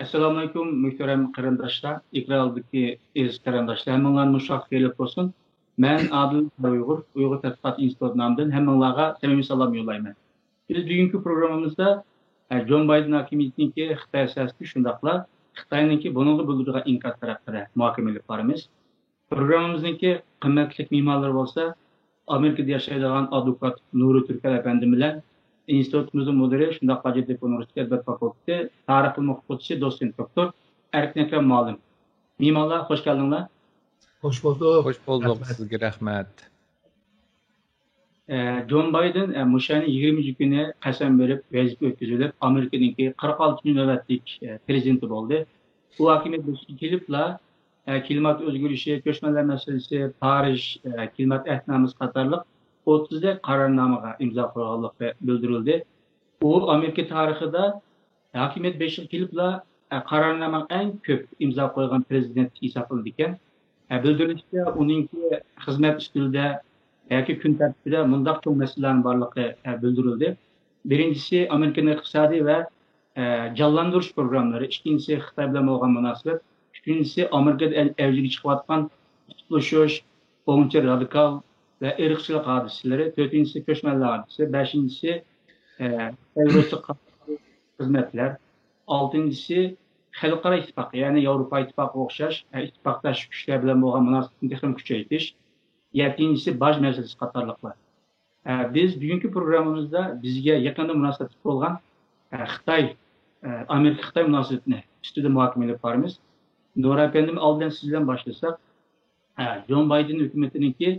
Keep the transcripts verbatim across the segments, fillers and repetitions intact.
ئەسسالامۇئەلەيكۇم، مۆھتەرەم قېرىنداشلار، ئېكران ئالدىدىكى ئەزىز قېرىنداشلار، ھەممىڭلارنى مۇشۇ ۋاقىت خەيرلىك بولسۇن. مەن ئادىل ئۇيغۇر، ئۇيغۇر تەتقىقات ئىنستىتۇتى نامىدىن ھەممىڭلارغا سەمىمىي سالام يوللايمەن. بىز بۈگۈنكى پروگراممىمىزدا، ئە، جون بايدېن ھاكىمىيىتىنىڭكى خىتاي سىياسىتى، شۇنداقلا خىتاينىڭكى بۇنىڭغا بىلدۈرىدىغان ئىنكاس تەرەپلىرى مۇھاكىمە ئېلىپ بارىمىز. پروگراممىمىزنىڭكى قىممەتلىك مېھمانلىرى بولسا، ئامېرىكىدا ياشايدىغان ئادۋوكات نۇرى تۈركەل ئەپەندىم بىلەن ئىنستىتۇتىمىزنىڭ مۇدىرى، شۇنداقلا ھاجەتتەپە ئۇنىۋېرسىتېتى ئەدەبىيات فاكۇلتېتى تارىخ بۆلۈمى ئوقۇتقۇچىسى، دوتسېنت دوكتور ئەركىن ئەكرەم مۇئەللىم. مېھمانلار، خوش كەلدىڭلار. خوش بولدۇق. خوش بولدۇق، رەھمەت. سىزگە رەھمەت. ئە، جون بايدېن، ئە، مۇشۇ ئاينىڭ يىگىرمىنچى كۈنى قەسەم بېرىپ، ۋەزىپە ئۆتكۈزۈلۈپ، ئامېرىكىنىڭكى قىرىق ئالتىنچى نۆۋەتلىك، ئە، پرېزىدېنتى بولدى. ئۇ ھاكىمىيەت بېشىغا كېلىپلا، ئە، كىلىمات ئۆزگىرىشى، كۆچمەنلەر مەسىلىسى، پارىژ، ئە، كىلىمات ئەھدىنامىسى قاتارلىق ئوتتۇزدەك قارارنامىغا ئىمزا قويغانلىقى بىلدۈرۈلدى. ئۇ ئامېرىكا تارىخىدا ھاكىمىيەت بېشىغا كېلىپلا، ئە، قارارنامىغا ئەڭ كۆپ ئىمزا قويغان پرېزىدېنت ھېسابلىنىدىكەن. ئە، بىلدۈرۈلۈشىچە، ئۇنىڭكى خىزمەت ئۈستىلىدە ياكى كۈن تەرتىپىدە مۇنداق چوڭ مەسىلىلەرنىڭ بارلىقى، ئە، بىلدۈرۈلدى. بىرىنچىسى، ئامېرىكىنىڭ ئىقتىسادىي ۋە، ئە، جانلاندۇرۇش پروگراممىلىرى، ئىككىنچىسى، خىتاي بىلەن بولغان مۇناسىۋەت، ئۈچىنچىسى، ئامېرىكىدا ئەل-، ئەۋجىگە چىقىۋاتقان قۇتبۇلىشىش، ئوڭچى رادىكال ۋە ئىرقچىلىق ھادىسىلىرى، تۆتىنچىسى، كۆچمەنلەر ھادىسىسى، بەشىنچىسى، ئە، خىتاي-رۇسىيە خىزمەتلەر، ئالتىنچىسى، خەلقئارا ئىتتىپاق، يەنى ياۋروپا ئىتتىپاقىغا ئوخشاش، ئە، ئىتتىپاقداش كۈچلەر بىلەن بولغان مۇناسىۋەتنى تېخىمۇ كۈچەيتىش، يەتتىنچىسى، باج مەسىلىسى قاتارلىقلار. ئە، بىز بۈگۈنكى پروگراممىمىزدا بىزگە يېقىندا مۇناسىۋەتلىك بولغان، ئە، خىتاي، ئە، ئامېرىكا-خىتاي مۇناسىۋىتىنى ئۈستىدە مۇھاكىمە ئېلىپ بارىمىز. نۇرى ئەپەندىم، ئالدى بىلەن سىز بىلەن باشلىساق، ئە، جون بايدېن ھۆكۈمىتىنىڭكى،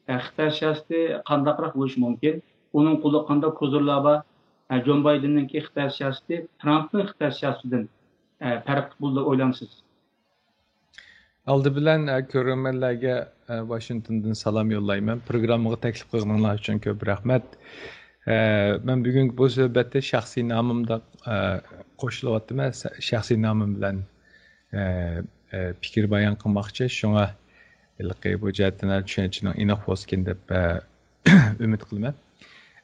ئە، خىتاي سىياسىتى قانداقراق بولۇشى مۇمكىن؟ ئۇنىڭ قولىدا قانداق كوزىرلار بار؟ ئە، جون بايدېننىڭكى خىتاي سىياسىتى ترامپنىڭ خىتاي سىياسىتىدىن، ئە، پەرقلىق بولىدۇ دەپ ئويلامسىز؟ ئالدى بىلەن، ئە، كۆرۈرمەنلەرگە، ئە، ۋاشىنگتوندىن سالام يوللايمەن. پروگراممىغا تەكلىپ قىلغىنىڭلار ئۈچۈن كۆپ رەھمەت. ئە، مەن بۈگۈنكى بۇ سۆھبەتتە شەخسىي نامىمدا، ئە، قوشۇلۇۋاتىمەن. سە-، شەخسىي نامىم بىلەن، ئە، ئە، پىكىر بايان قىلماقچى. شۇڭا ھېلىقى بۇ جەھەتتىن چۈشەنچىنىڭ ئېنىق بولسىكىن دەپ، ئە، ئۈمىد قىلىمەن.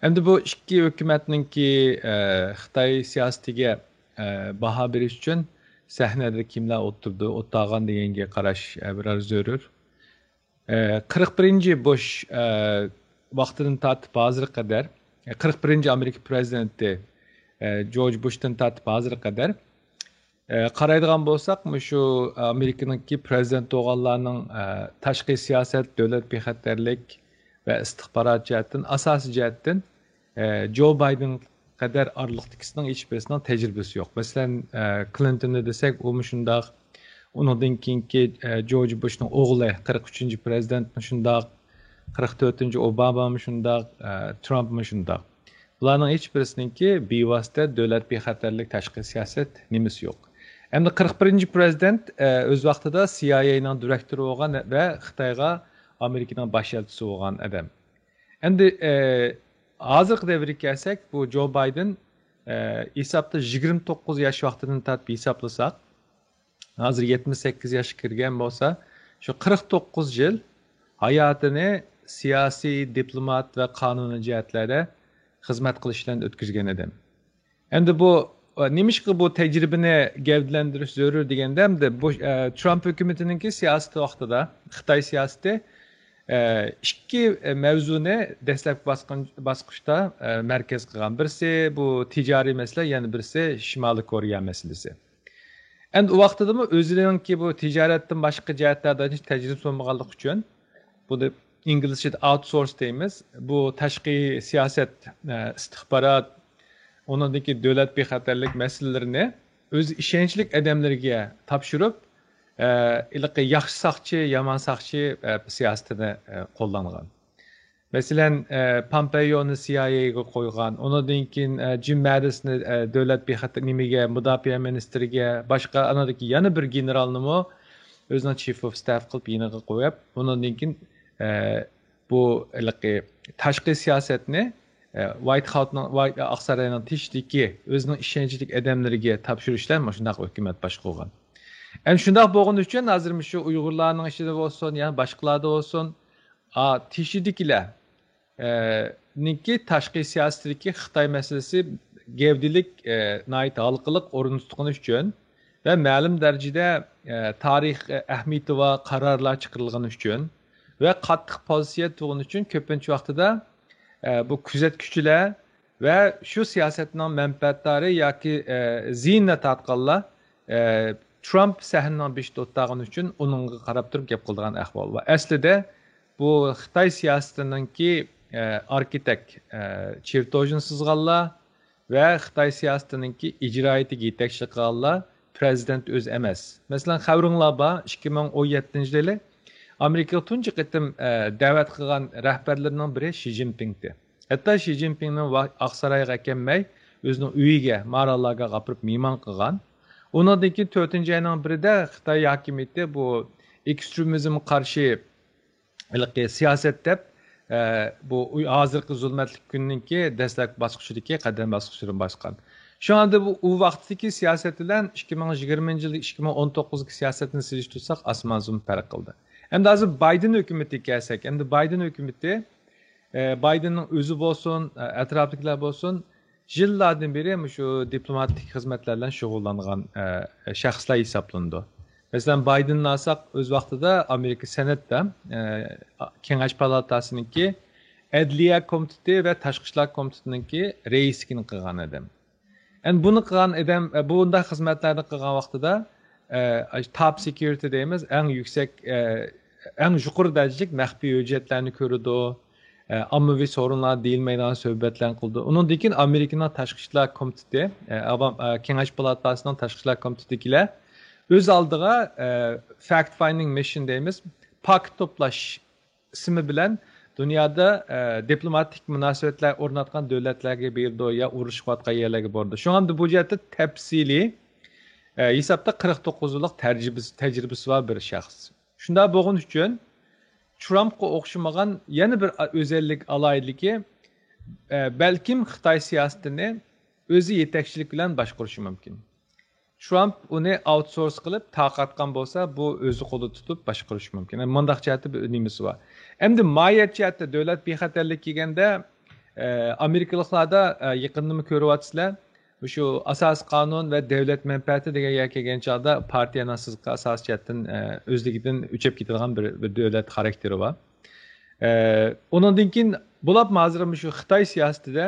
ئەمدى بۇ ئىككى ھۆكۈمەتنىڭكى، ئە، خىتاي سىياسىتىگە، ئە، باھا بېرىش ئۈچۈن سەھنىدە كىملەر ئولتۇرىدۇ، ئولتۇرغان دېگەنگە قاراش، ئە، بىرئاز زۆرۈر. ئە، قىرىق بىرىنچى بۇش، ئە، ۋاقتىدىن تارتىپ ھازىرغا قەدەر، ئە، قىرىق بىرىنچى ئامېرىكا پرېزىدېنتى، ئە، جورج بۇشتىن تارتىپ ھازىرغا قەدەر، ئە، قارايدىغان بولساق، مۇشۇ ئامېرىكىنىڭكى پرېزىدېنت بولغانلارنىڭ، ئە، تاشقى سىياسەت، دۆلەت بىخەتەرلىك ۋە ئىستىخبارات جەھەتتىن، ئاساسىي جەھەتتىن، ئە، جو بايدېن قەدەر ئارىلىقتىكىسىنىڭ ھېچ بىرسىنىڭ تەجرىبىسى يوق. مەسىلەن، ئە، كلىنتوننى دېسەك، ئۇمۇ شۇنداق. ئۇنىڭدىن كېيىنكى، ئە، جورج بۇشنىڭ ئوغلى، قىرىق ئۈچىنچى پرېزىدېنتمۇ شۇنداق. قىرىق تۆتىنچى ئوبامامۇ شۇنداق، ئە، ترامپمۇ شۇنداق. بۇلارنىڭ ھېچ بىرسىنىڭكى بىۋاسىتە دۆلەت بىخەتەرلىك تاشقى سىياسەت نېمىسى يوق. ئەمدى قىرىق بىرىنچى پرېزىدېنت، ئە، ئۆز ۋاقتىدا سىئايئېنىڭ دىرېكتورى بولغان ۋە خىتايغا ئامېرىكىنىڭ باش ئەلچىسى بولغان ئادەم. ئەمدى، ئە، ھازىرقى دەۋرگە كەلسەك، بۇ جو بايدېن، ئە، ھېسابتا يىگىرمە توققۇز ياش ۋاقتىدىن تارتىپ ھېسابلىساق، ھازىر يەتمىش سەككىز ياشقا كىرگەن بولسا، شۇ قىرىق توققۇز يىل ھاياتىنى سىياسىي، دىپلومات ۋە قانۇنىي جەھەتلەردە خىزمەت قىلىش بىلەن ئۆتكۈزگەن ئادەم. ئەمدى بۇ، ئە، نېمىشقا بۇ تەجرىبىنى گەۋدىلەندۈرۈش زۆرۈر دېگەندە، ئەمدى بۇ، ئە، ترامپ ھۆكۈمىتىنىڭكى سىياسىتى ۋاقتىدا، خىتاي سىياسىتى، ئە، ئىككى، ئە، مەۋزۇنى دەسلەپكى باسقان-، باسقۇچتا، ئە، مەركەز قىلغان. بىرسى بۇ تىجارىي مەسىلە، يەنە بىرسى شىمالىي كورېيە مەسىلىسى. ئەمدى ئۇ ۋاقتىدىمۇ ئۆزىنىڭكى بۇ تىجارەتتىن باشقا جەھەتلەردە ھېچ تەجرىبىسى بولمىغانلىقى ئۈچۈن، بۇنى ئىنگلىزچىدە ئاوتسورس دەيمىز. بۇ تاشقى سىياسەت، ئە، ئىستىخبارات، ئۇنىڭدىن كېيىن دۆلەت بىخەتەرلىك مەسىلىلىرىنى ئۆز ئىشەنچلىك ئادەملىرىگە تاپشۇرۇپ، ئە، ھېلىقى ياخشى ساقچى، يامان ساقچى، ئە، سىياسىتىنى، ئە، قوللانغان. مەسىلەن، ئە، پامپېيونى سىئايئېگە قويغان، ئۇنىڭدىن كېيىن، ئە، جىم مەتىسنى، ئە، دۆلەت بىخەتەر نېمىگە، مۇداپىئە مىنىستىرىگە، باشقا ئانىڭدىكى يەنە بىر گېنېرالنىمۇ ئۆزىنىڭ چىف ئوف ستاف قىلىپ يېنىغا قويۇپ، ئۇنىڭدىن كېيىن، ئە، بۇ ھېلىقى تاشقى سىياسەتنى، ئە، ۋايت خاۋسنىڭ، ۋايت، ئاقساراينىڭ تېشىدىكى ئۆزىنىڭ ئىشەنچلىك ئادەملىرىگە تاپشۇرۇش بىلەن مۇشۇنداق ھۆكۈمەت باشقۇرغان. ئەمدى شۇنداق بولغىنى ئۈچۈن ھازىر مۇشۇ ئۇيغۇرلارنىڭ ئىچىدە بولسۇن، يا باشقىلاردا بولسۇن، ئا، تېشىدىكىلەر، ئە، نىڭكى تاشقى سىياسىتىدىكى خىتاي مەسىلىسى گەۋدىلىك، ئە، ناھايىتى ھالقىلىق ئورۇن تۇتقىنى ئۈچۈن، ۋە مەلۇم دەرىجىدە، ئە، تارىخ، ئە، ئەھمىيىتى بار قارارلار چىقىرىلغىنى ئۈچۈن ۋە قاتتىق پوزىتسىيە تۇتقىنى ئۈچۈن كۆپىنچە ۋاقتىدا، ئە، بۇ كۆزەتكۈچىلەر ۋە شۇ سىياسەتنىڭ مەنپەئەتدارى ياكى، ئە، زىيىنىنى تارتقانلار، ئە، ترامپ سەھنىنىڭ بېشىدا ئولتۇرغىنى ئۈچۈن ئۇنىڭغا قاراپ تۇرۇپ گەپ قىلىدىغان ئەھۋال بار. ئەسلىدە بۇ خىتاي سىياسىتىنىڭكى، ئە، ئاركىتەك، ئە، چېرتوژىنى سىزغانلار ۋە خىتاي سىياسىتىنىڭكى ئىجرائىيىتىگە يېتەكچىلىك قىلغانلار پىرېزىدېنت ئۆزى ئەمەس. مەسىلەن، خەۋىرىڭلار بار، ئىككى مىڭ ئون يەتتىنچى يىلى ئامېرىكىغا تۇنجى قېتىم، ئە، دەۋەت قىلغان رەھبەرلىرىنىڭ بىرى شى جىنپىڭدى. ھەتتا شى جىنپىڭنى ۋا-، ئاقسارايغا ئەكەلمەي، ئۆزىنىڭ ئۆيىگە، مارالارگاغا ئاپىرىپ مېھمان قىلغان. ئۇنىڭدىن كېيىن تۆتىنچى ئاينىڭ بىرىدە خىتاي ھاكىمىيىتى بۇ ئېكسترېمىزمغا قارشى ھېلىقى سىياسەت دەپ، ئە، بۇ ئۇ-، ھازىرقى زۇلمەتلىك كۈننىڭكى دەسلەپكى باسقۇچىدىكى قەدەم باسقۇچىدىن باشقان. شۇڭا ئەمدى بۇ، ئۇ ۋاقىتتىكى سىياسەت بىلەن ئىككى مىڭ يىگىرمىنچى يىل، ئىككى مىڭ ئون توققۇزدىكى سىياسەتنى سېلىشتۇرساق، ئاسمان زېمىن پەرق قىلدى. ئەمدى ھازىر بايدېن ھۆكۈمىتىگە كەلسەك، ئەمدى بايدېن ھۆكۈمىتى، ئە، بايدېننىڭ ئۆزى بولسۇن، ئە، ئەتراپىدىكىلەر بولسۇن، يىللاردىن بېرى مۇشۇ دىپلوماتىك خىزمەتلەر بىلەن شۇغۇللانغان، ئە، شەخسلەر ھېسابلىنىدۇ. مەسىلەن، بايدېننى ئالساق، ئۆز ۋاقتىدا ئامېرىكا سېناتتا، ئە، كېڭەش پالاتاسىنىڭكى ئەدلىيە كومىتېتى ۋە تاشقى ئىشلار كومىتېتىنىڭكى رەئىسلىكىنى قىلغان ئادەم. ئەمدى بۇنى قىلغان ئادەم، ئە، بۇنداق خىزمەتلەرنى قىلغان ۋاقتىدا، ئە، توپ سېكيۇرىتى دەيمىز، ئەڭ يۈكسەك، ئە، ئەڭ يۇقىرى دەرىجىلىك مەخپىي ھۆججەتلەرنى كۆرىدۇ، ئە، ئاممىۋى سورۇنلاردا دېيىلمەيدىغان سۆھبەتلەرنى قىلىدۇ. ئۇنىڭدىن كېيىن ئامېرىكىنىڭ تاشقى ئىشلار كومىتېتى، ئە، ئاۋام، ئە، كېڭەش پالاتاسىنىڭ تاشقى ئىشلار كومىتېتىدىكىلەر ئۆز ئالدىغا، ئە، فاكت فايندىنگ مىشن دەيمىز، پاكىت توپلاش ئىسمى بىلەن دۇنيادا، ئە، دىپلوماتىك مۇناسىۋەتلەر ئورناتقان دۆلەتلەرگە بېرىدۇ يا ئۇرۇشۇۋاتقان يەرلەرگە بارىدۇ. شۇڭا ئەمدى بۇ جەھەتتە تەپسىلىي، ئە، ھېسابتا قىرىق توققۇز يىللىق تەجرىبىسى، تەجرىبىسى بار بىر شەخس. شۇنداق بولغىنى ئۈچۈن ترامپقا ئوخشىمىغان يەنە بىر ئۆزەللىك، ئالاھىدىلىكى، ئە، بەلكىم خىتاي سىياسىتىنى ئۆزى يېتەكچىلىك بىلەن باشقۇرۇشى مۇمكىن. ترامپ ئۇنى ئاوتسورس قىلىپ تارقاتقان بولسا، بۇ ئۆزى قولىدا تۇتۇپ باشقۇرۇشى مۇمكىن. مۇنداق جەھەتتە بىر ئۈنۈمىسى بار. ئەمدى ماھىيەت جەھەتتە دۆلەت بىخەتەرلىكى دېگەندە، ئە، ئامېرىكىلىقلاردا، ئە، يېقىندىنمۇ كۆرۈۋاتىسىلەر، مۇشۇ ئاساسىي قانۇن ۋە دۆلەت مەنپەئەتى دېگەن يەرگە كەلگەن چاغدا پارتىيەنىڭ سىزىقى ئاساسىي جەھەتتىن، ئە، ئۆزلۈكىدىن ئۆچۈپ كېتىدىغان بىر، بىر دۆلەت خاراكتېرى بار. ئە، ئۇنىڭدىن كېيىن بولۇپمۇ ھازىر مۇشۇ خىتاي سىياسىتىدە،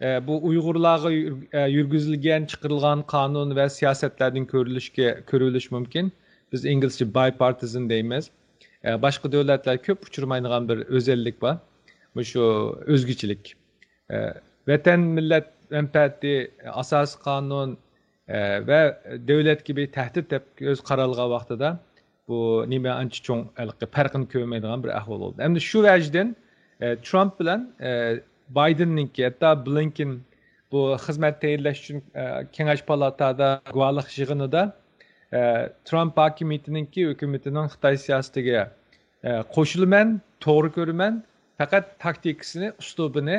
ئە، بۇ ئۇيغۇرلارغا يۈر-، ئە، يۈرگۈزۈلگەن، چىقىرىلغان قانۇن ۋە سىياسەتلەردىن كۆرۈلۈشكە، كۆرۈلۈشى مۇمكىن. بىز ئىنگلىزچە بايپارتىزم دەيمىز. ئە، باشقا دۆلەتلەر كۆپ ئۇچرىمايدىغان بىر ئۆزەللىك بار. مۇشۇ ئۆزگىچىلىك. ئە، ۋەتەن، مىللەت مەنپەئەتى، ئاساسىي قانۇن، ئە، ۋە دۆلەت كىبى تەھدىت دەپ كۆز قارالغان ۋاقتىدا بۇ نېمە ئانچە چوڭ ھېلىقى پەرقىنى كۆرمەيدىغان بىر ئەھۋال بولدى. ئەمدى شۇ ۋەجىدىن، ئە، ترامپ بىلەن، ئە، بايدېننىڭكى، ھەتتا بلىنكېن بۇ خىزمەت تەيىنلەش ئۈچۈن، ئە، كېڭەش پالاتادا گۇۋاھلىق يىغىنىدا، ئە، ترامپ ھاكىمىيىتىنىڭكى، ھۆكۈمىتىنىڭ خىتاي سىياسىتىگە، ئە، قوشۇلىمەن، توغرا كۆرىمەن، پەقەت تاكتىكىسىنى، ئۇسلۇبىنى،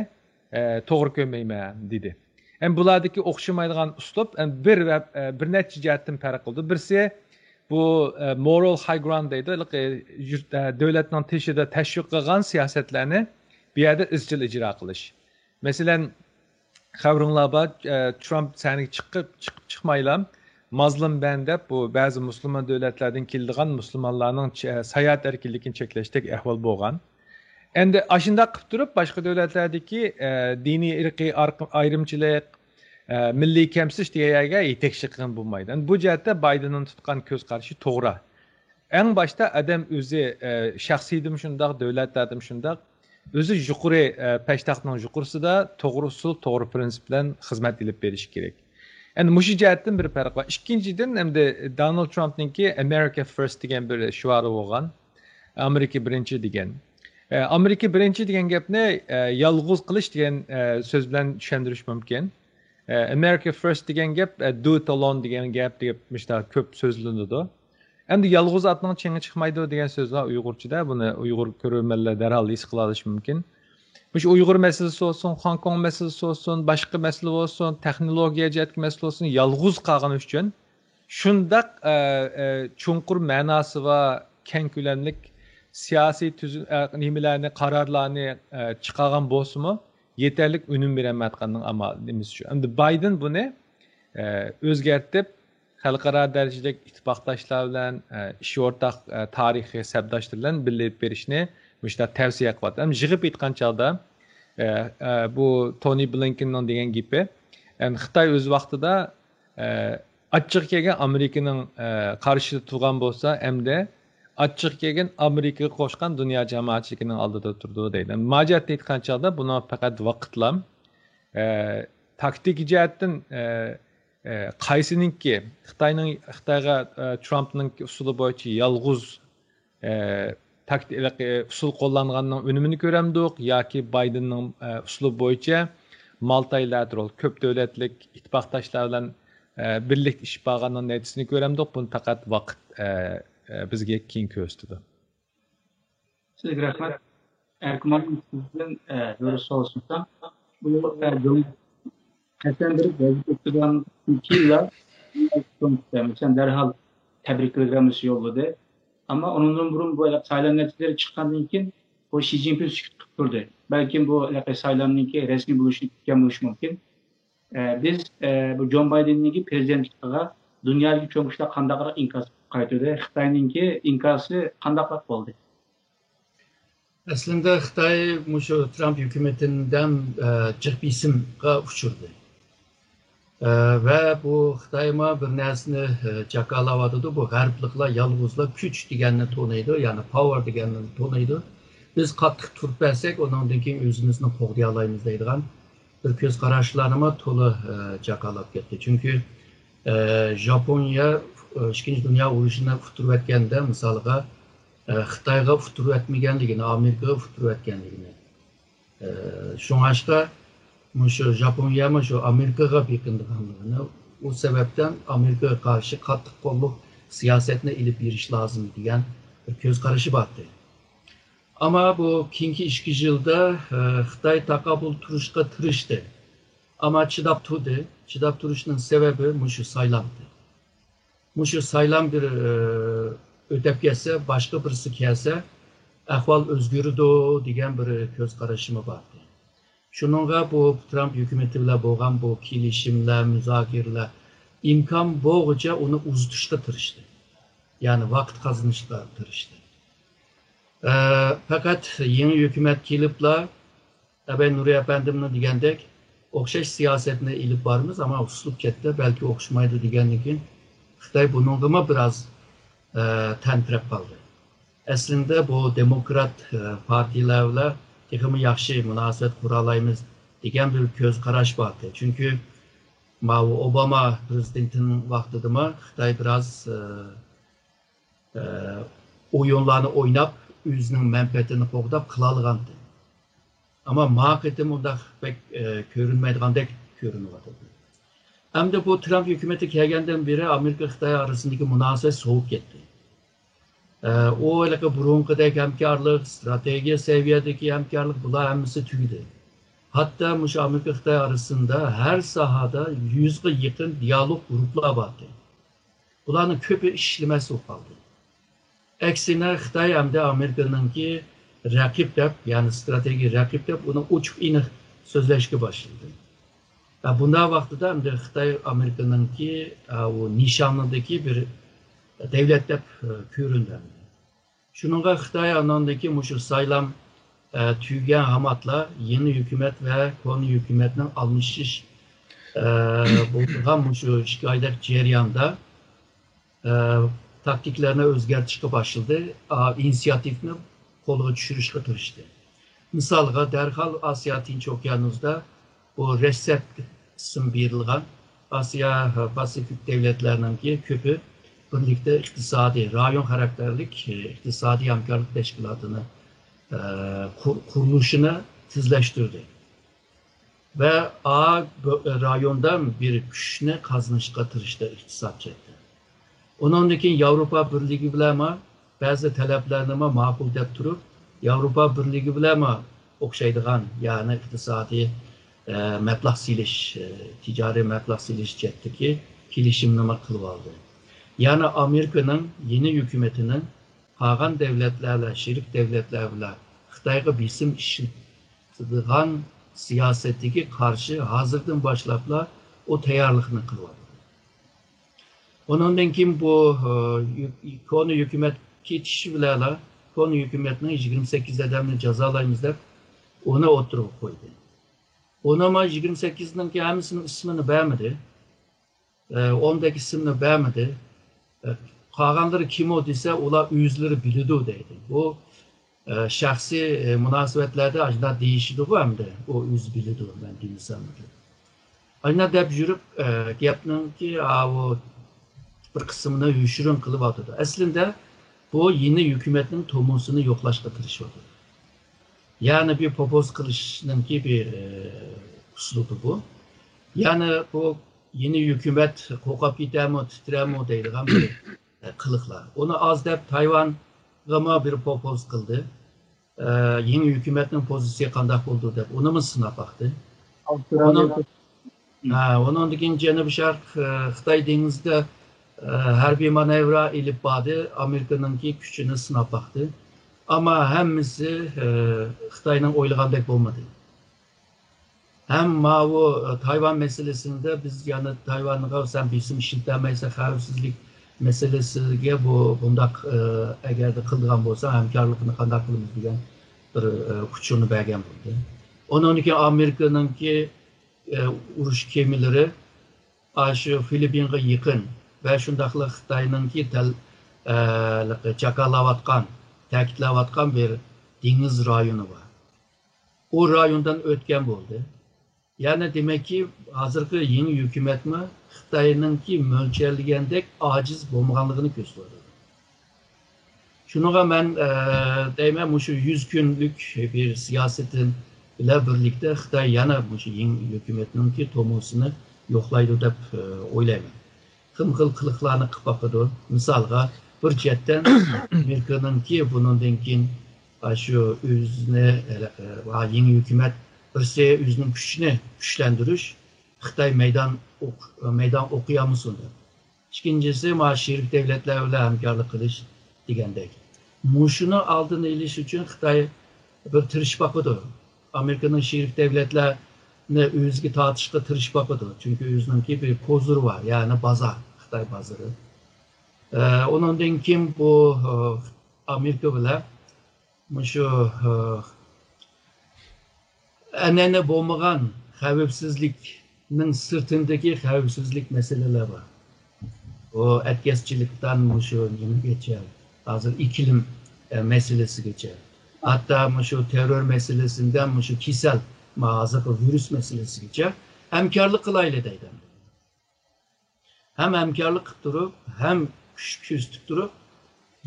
ئە، توغرا كۆرمەيمەن، دېدى. ئەمدى بۇلاردىكى ئوخشىمايدىغان ئۇسلۇب، ئەمدى بىر ۋە، ئە، بىر نەچچە جەھەتتىن پەرق قىلىدۇ. بىرسى، بۇ، ئە، مورال ھاي گراوند دەيدۇ، ھېلىقى يۇرت، ئە، دۆلەتنىڭ تېشىدا تەشۋىق قىلغان سىياسەتلەرنى بۇ يەردە ئىزچىل ئىجرا قىلىش. مەسىلەن، خەۋىرىڭلار بار، ئە، ترامپ سەھنىگە چىقىپ، چىقىپ چىقمايلا، مازلۇم بەن دەپ، بۇ بەزى مۇسۇلمان دۆلەتلەردىن كېلىدىغان مۇسۇلمانلارنىڭ چە-، ساياھەت ئەركىنلىكىنى چەكلەشتەك ئەھۋال بولغان. ئەمدى ئاشۇنداق قىلىپ تۇرۇپ، باشقا دۆلەتلەردىكى، ئە، دىنىي، ئىرقىي ئارق-، ئايرىمچىلىق، ئە، مىللىي كەمسىتىش دېگەن يەرگە يېتەكچىلىك قىلغىلى بولمايدۇ. ئەمدى بۇ جەھەتتە بايدېننىڭ تۇتقان كۆز قارىشى توغرا. ئەڭ باشتا ئادەم ئۆزى، ئە، شەخسىيىتىمۇ شۇنداق، دۆلەتلەردىمۇ شۇنداق، ئۆزى يۇقىرى، ئە، پەشتاقنىڭ يۇقىرىسىدا توغرا ئۇسۇل، توغرا پىرىنسىپ بىلەن خىزمەت ئېلىپ بېرىشى كېرەك. ئەمدى مۇشۇ جەھەتتىن بىر پەرق بار. ئىككىنچىدىن، ئەمدى دونالد ترامپنىڭكى ئامېرىكا فىرست دېگەن بىر شوئارى بولغان. ئامېرىكا بىرىنچى دېگەن. ئە، ئامېرىكا بىرىنچى دېگەن گەپنى، ئە، يالغۇز قىلىش دېگەن، ئە، سۆز بىلەن چۈشەندۈرۈش مۇمكىن. ئە، ئامېرىكا فىرست دېگەن گەپ، ئە، دو ئىت ئالون دېگەن گەپ، دەپ مۇشۇنداق كۆپ سۆزلىنىدۇ. ئەمدى يالغۇز ئاتنىڭ چېڭى چىقمايدۇ دېگەن سۆز بار ئۇيغۇرچىدا. بۇنى ئۇيغۇر كۆرۈرمەنلەر دەرھال ھېس قىلالىشى مۇمكىن. مۇشۇ ئۇيغۇر مەسىلىسى بولسۇن، خوڭكوڭ مەسىلىسى بولسۇن، باشقا مەسىلە بولسۇن، تېخنولوگىيە جەھەتتىكى مەسىلە بولسۇن، يالغۇز قالغىنى ئۈچۈن شۇنداق، ئە، ئە، چوڭقۇر مەناسى بار، كەڭ كۆلەملىك سىياسىي تۈزۈم، ئە، نېمىلەرنى، قارارلارنى، ئە، چىقارغان بولسىمۇ، يېتەرلىك ئۈنۈم بېرەلمەيۋاتقاننىڭ ئامال نېمىسى شۇ. ئەمدى بايدېن بۇنى، ئە، ئۆزگەرتىپ، خەلقئارا دەرىجىلىك ئىتتىپاقداشلار بىلەن، ئە، ئىش ئورتاق، ئە، تارىخىي سەپداشلار بىلەن بىللە ئېلىپ بېرىشنى مۇشۇنداق تەۋسىيە قىلىۋاتىمەن. يىغىپ ئېيتقان چاغدا، ئە، ئە، بۇ تونى بلىنكېننىڭ دېگەن گېپى، يەنى خىتاي ئۆز ۋاقتىدا، ئە، ئاچچىقى كەلگەن ئامېرىكىنىڭ، ئە، قارشىسىدا تۇرغان بولسا، ئەمدى ئاچچىقى كەلگەن ئامېرىكىغا قوشقان دۇنيا جامائەتچىلىكىنىڭ ئالدىدا تۇرىدۇ دەيدۇ. مۇراجىئەتنى ئېيتقان چاغدا بۇنىڭ پەقەت ۋاقىتلا، ئە، تاكتىكا جەھەتتىن، ئە، ئە، قايسىنىڭكى خىتاينىڭ، خىتايغا، ئە، ترامپنىڭ ئۇسۇلى بويىچە يالغۇز، ئە، تاكتىلىق، ئە، ئۇسۇل قوللانغاننىڭ ئۈنۈمىنى كۆرەمدۇق ياكى بايدېننىڭ، ئە، ئۇسۇلى بويىچە مالتىلاتېرال، كۆپ دۆلەتلىك ئىتتىپاقداشلار بىلەن، ئە، بىرلىكتە ئىش بارغاننىڭ نەتىجىسىنى كۆرەمدۇق. بۇنى پەقەت ۋاقىت، ئە، ئە، بىزگە كېيىن كۆرسىتىدۇ. سىزگە رەھمەت. ئەركىماننىڭ سىزدىن، ئە، بىر سوئال سورىسام، بۇ، ئە، جۇڭ قەسەم بېرىپ ۋەزىپە ئۆتىدىغاندىن كېيىنلا مەسىلەن، دەرھال تەبرىكلىگەن يوللىدى. ئەمما ئۇنىڭدىن بۇرۇن بۇ سايلام نەتىجىلىرى چىققاندىن كېيىن بۇ شى جىنپىڭ سۈكۈت قىلىپ تۇردى. بەلكىم بۇ سايلامنىڭكى رەسمىي بولۇشى كۈتكەن بولۇشى مۇمكىن. ئە، بىز، ئە، بۇ جون بايدېننىڭكى پىرېزىدېنتلىقىغا دۇنيادىكى چوڭ كۈچلەر قانداقراق ئىنكاس قايتۇردى؟ خىتاينىڭكى ئىنكاسى قانداقراق بولدى؟ ئەسلىندە خىتاي مۇشۇ ترامپ ھۆكۈمىتىدىن، ئە، جىق بېسىمغا ئۇچرىدى. ئە، ۋە بۇ خىتايمۇ بىر نەرسىنى، ئە، جاكارلاۋاتىدۇ. بۇ غەربلىكلەر يالغۇزلا كۈچ دېگەننى تونۇيدۇ، يەنى پاۋېر دېگەننى تونۇيدۇ. بىز قاتتىق تۇرۇپ بەرسەك، ئۇنىڭدىن كېيىن ئۆزىمىزنى قوغدىيالايمىز دەيدىغان بىر كۆز قاراشلارنىمۇ تولا، ئە، جاكارلاپ كەتتى. چۈنكى، ئە، ژاپونىيە، ئە، ئىككىنچى دۇنيا ئۇرۇشىنى ئۇتتۇرۇۋەتكەندە، مىسالغا، ئە، خىتايغا ئۇتتۇرۇۋەتمىگەنلىكىنى، ئامېرىكىغا ئۇتتۇرۇۋەتكەنلىكىنى، ئە، شۇڭلاشقا مۇشۇ ژاپونىيەمۇ شۇ ئامېرىكىغا بېقىنىدىغانلىقىنى، ئۇ سەۋەبتىن ئامېرىكىغا قارشى قاتتىق قوللۇق سىياسەتنى ئېلىپ بېرىش لازىم دېگەن بىر كۆز قارىشى بار ئىدى. ئەمما بۇ كېيىنكى ئىككى يىلدا، ئە، خىتاي تاقابىل تۇرۇشقا تىرىشتى. ئەمما چىداپ تۇردى. چىداپ تۇرۇشنىڭ سەۋەبى مۇشۇ سايلامدى. مۇشۇ سايلام بىر، ئە، ئۆتەپ كەتسە، باشقا بىرسى كەلسە، ئەھۋال ئۆزگىرىدۇ دېگەن بىر كۆز قارىشىمۇ بار ئىدى. شۇنىڭغا بۇ ترامپ ھۆكۈمىتى بىلەن بولغان بۇ كېلىشىملەر، مۇزاكىرىلەر ئىمكان بولغۇچە ئۇنى ئۇزىتىشقا تىرىشتى. يەنى ۋاقىت قازىنىشقا تىرىشتى. ئە، پەقەت يېڭى ھۆكۈمەت كېلىپلا، ئەبەي نۇرى ئەپەندىمنىڭ دېگەندەك ئوخشاش سىياسەتنى ئېلىپ بارىمىز، ئەمما ئۇسلۇب چەتتە بەلكى ئوخشىمايدۇ دېگەندىن كېيىن خىتاي بۇنىڭغىمۇ بىراز، ئە، تەمتىرەپ قالدى. ئەسلىندە بۇ دېموكرات، ئە، پارتىيىلەر بىلەن تېخىمۇ ياخشى مۇناسىۋەت قۇرالايمىز دېگەن بىر كۆز قاراش بار ئىدى. چۈنكى ماۋۇ ئوباما پىرېزىدېنتىنىڭ ۋاقتىدىمۇ خىتاي بىراز، ئە، ئە، ئويۇنلارنى ئويناپ، ئۆزىنىڭ مەنپەئەتىنى قوغداپ قىلالىغانىدى. ئەمما ما قېتىم ئۇنداق بەك، ئە، كۆرۈنمەيدىغاندەك كۆرۈنۈۋاتىدۇ. ئەمدى بۇ ترامپ ھۆكۈمىتى كەلگەندىن بېرى ئامېرىكا خىتاي ئارىسىندىكى مۇناسىۋەت سوۋۇپ كەتتى. ئە، ئۇ ھېلىقى بۇرۇنقىدەك ھەمكارلىق، ئىستراتېگىيە سەۋىيەدىكى ھەمكارلىق، بۇلار ھەممىسى تۈگىدى. ھەتتا مۇشۇ ئامېرىكا خىتاي ئارىسىدا ھەر ساھەدە يۈزگە يېقىن دىيالوگ گۇرۇپپىلار بار ئىدى. بۇلارنىڭ كۆپى ئىشلىمەس بولۇپ قالدى. ئەكسىنە، خىتاي ئەمدى ئامېرىكىنىڭكى رەقىب دەپ، يەنى ئىستراتېگىيە رەقىب دەپ، ئۇنى ئوچۇق ئېنىق سۆزلەشكە باشلىدى. ھە، بۇنداق ۋاقتىدا ئەمدى خىتاي ئامېرىكىنىڭكى، ھە، ئۇ نىشانىدىكى بىر دەۋلەت دەپ، ھە، كۆرۈندى ئەمدى. شۇنىڭغا خىتاي ئاناندىكى مۇشۇ سايلام، ئە، تۈگىگەن ھاماتلا يېڭى ھۆكۈمەت ۋە كونا ھۆكۈمەتنىڭ ئالمىشىش، ئە، بولىدىغان مۇشۇ ئىككى ئايدەك جەرياندا، ئە، تاكتىكىلارنى ئۆزگەرتىشكە باشلىدى، ئا، ئىنىسىياتىۋنى قولغا چۈشۈرۈشكە تىرىشتى. مىسالغا، دەرھال ئاسىيا تىنچ ئوكيانۇسىدا بۇ رېسېپ ئىسىم بېرىلغان ئاسىيا پاسىفىك دۆلەتلەرنىڭكى كۆپى بىرلىكتە ئىقتىسادىي، رايون خاراكتېرلىك ئىقتىسادىي ھەمكارلىق تەشكىلاتىنى، ئە، قۇر-، قۇرۇلۇشىنى تېزلەشتۈردى. ۋە ئا بۆ-، رايوندا بىر كۈچنى قازىنىشقا تىرىشتى ئىقتىساد جەھەتتىن. ئۇنىڭدىن كېيىن ياۋروپا بىرلىكى بىلەنمۇ بەزى تەلەپلەرنىمۇ ماقۇل دەپ تۇرۇپ، ياۋروپا بىرلىكى بىلەنمۇ ئوخشايدىغان، يەنى ئىقتىسادىي، ئە، مەبلەغ سېلىش، ئە، تىجارىي مەبلەغ سېلىش جەھەتتىكى كېلىشىمنىمۇ قىلىۋالدى. يەنى ئامېرىكىنىڭ يېڭى ھۆكۈمىتىنىڭ قالغان دۆلەتلەر بىلەن، شېرىك دۆلەتلەر بىلەن خىتايغا بېسىم ئىشلىتىدىغان سىياسەتتىكى قارشى ھازىردىن باشلاپلا ئۇ تەييارلىقنى قىلىۋاتىدۇ. ئۇنىڭدىن كېيىن بۇ، ئە، يۈ-، كونا ھۆكۈمەت كېتىشى بىلەنلا، كونا ھۆكۈمەتنىڭ يىگىرمە سەككىز ئادەمنى جازالايمىز دەپ، ئۇنى ئوتتۇرىغا قويدى. ئۇنىڭ يىگىرمە سەككىزنىڭكى ھەممىسىنىڭ ئىسمىنى بەرمىدى. ئە، ئوندەك ئىسىمنى بەرمىدى. ئە، قالغانلىرى كىمۇ دېسە، ئۇلار ئۆزلىرى بىلىدۇ دەيدۇ. بۇ، ئە، شەخسىي، ئە، مۇناسىۋەتلەردە ئاشۇنداق دېيىشىدىغۇ ئەمدى. ئۇ ئۆزى بىلىدۇ، مەن دېمىسەممۇ دەپ. ئاشۇنداق دەپ يۈرۈپ، ئە، گەپنىڭكى، ئاۋۇ بىر قىسمىنى يوشۇرۇن قىلىۋاتىدۇ. ئەسلىدە بۇ يېڭى ھۆكۈمەتنىڭ تومۇرىسىنى يوقلاشقا تىرىشىۋاتىدۇ. يەنى بىر پوپوز قىلىشنىڭكى بىر، ئە، ئۇسلۇبى بۇ. يەنى بۇ يېڭى ھۆكۈمەت قورقۇپ كېتەرمۇ، تىترەرمۇ دەيدىغان بىر، ئە، قىلىقلار. ئۇنى ئاز دەپ تايۋانغىمۇ بىر پوپوز قىلدى. ئە، يېڭى ھۆكۈمەتنىڭ پوزىتسىيە قانداق بولىدۇ دەپ ئۇنىمۇ سىناپ باقتى. ئۇنىڭ، ھە، ئۇنىڭدىن كېيىن جەنۇبىي شەرق، ئە، خىتاي دېڭىزىدا، ئە، ھەربىي مانېۋىر ئېلىپ باردى، ئامېرىكىنىڭكى كۈچىنى سىناپ باقتى. ئەمما ھەممىسى، ئە، خىتاينىڭ ئويلىغاندەك بولمىدى. ھەم ماۋۇ، ئە، تايۋان مەسىلىسىندە بىز يەنە تايۋانغا سەن بېسىم ئىشلىتەلمەيسەن، خەۋپسىزلىك مەسىلىسىگە بۇ، بۇنداق، ئە، ئەگەردە قىلىدىغان بولسا، ھەمكارلىقنى قانداق قىلىمىز دېگەن بىر، ئە، ئۇچۇرنى بەرگەن بولدى. ئۇنىڭدىن كېيىن ئامېرىكىنىڭكى، ئە، ئۇرۇش كېمىلىرى ئاشۇ فىلىپپىنغا يېقىن ۋە شۇنداقلا خىتاينىڭكى تەل-، ئە، جاكارلاۋاتقان، تەكىتلەۋاتقان بىر دېڭىز رايونى بار. ئۇ رايوندىن ئۆتكەن بولدى. يەنى دېمەككى، ھازىرقى يېڭى ھۆكۈمەتمۇ خىتاينىڭكى مۆلچەرلىگەندەك ئاجىز بولمىغانلىقىنى كۆرسىتىۋاتىدۇ. شۇنىڭغا مەن، ئە، دەيمەن، مۇشۇ يۈز كۈنلۈك بىر سىياسىتى بىلەن بىرلىكتە خىتاي يەنە مۇشۇ يېڭى ھۆكۈمەتنىڭكى تومۇرىسىنى يوقلايدۇ دەپ، ئە، ئويلايمەن. خىلمۇ خىل قىلىقلارنى قىلىپ باقىدۇ. مىسالغا، بىر جەھەتتىن ئامېرىكىنىڭكى بۇنىڭدىن كېيىن، ئا، شۇ ئۆزىنى، ھېلىقى، ۋا يېڭى ھۆكۈمەت بىرسى ئۆزىنىڭ كۈچىنى كۈچلەندۈرۈش، خىتاي مەيدان ئوق-، مەيدان ئوقۇيالمىسۇن دەپ. ئىككىنچىسى، ما شېرىك دۆلەتلەر بىلەن ھەمكارلىق قىلىش دېگەندەك. مۇشۇنىڭ ئالدىنى ئېلىش ئۈچۈن خىتاي بىر تىرىشىپ باقىدۇ. ئامېرىكىنىڭ شېرىك دۆلەتلەرنى ئۆزىگە تارتىشقا تىرىشىپ باقىدۇ. چۈنكى ئۆزىنىڭكى بىر پوزۇرى بار، يەنى بازار، خىتاي بازىرى. ئە، ئۇنىڭدىن كېيىن بۇ، ئە، ئامېرىكا بىلەن مۇشۇ، ئە، ئەنئەنە بولمىغان خەۋپسىزلىكنىڭ سىرتىندىكى خەۋپسىزلىك مەسىلىلەر بار. ئۇ ئەتكەسچىلىكتىن مۇشۇ نېمىگىچە، ھازىر ئىكلىم، ئە، مەسىلىسىگىچە، ھەتتا مۇشۇ تېررور مەسىلىسىدە مۇشۇ كېسەل، ما ھازىرقى ۋىرۇس مەسىلىسىگىچە ھەمكارلىق قىلايلى دەيدۇ. ھەم ھەمكارلىق قىلىپ تۇرۇپ، ھەم كۈچ كۆرسىتىپ تۇرۇپ،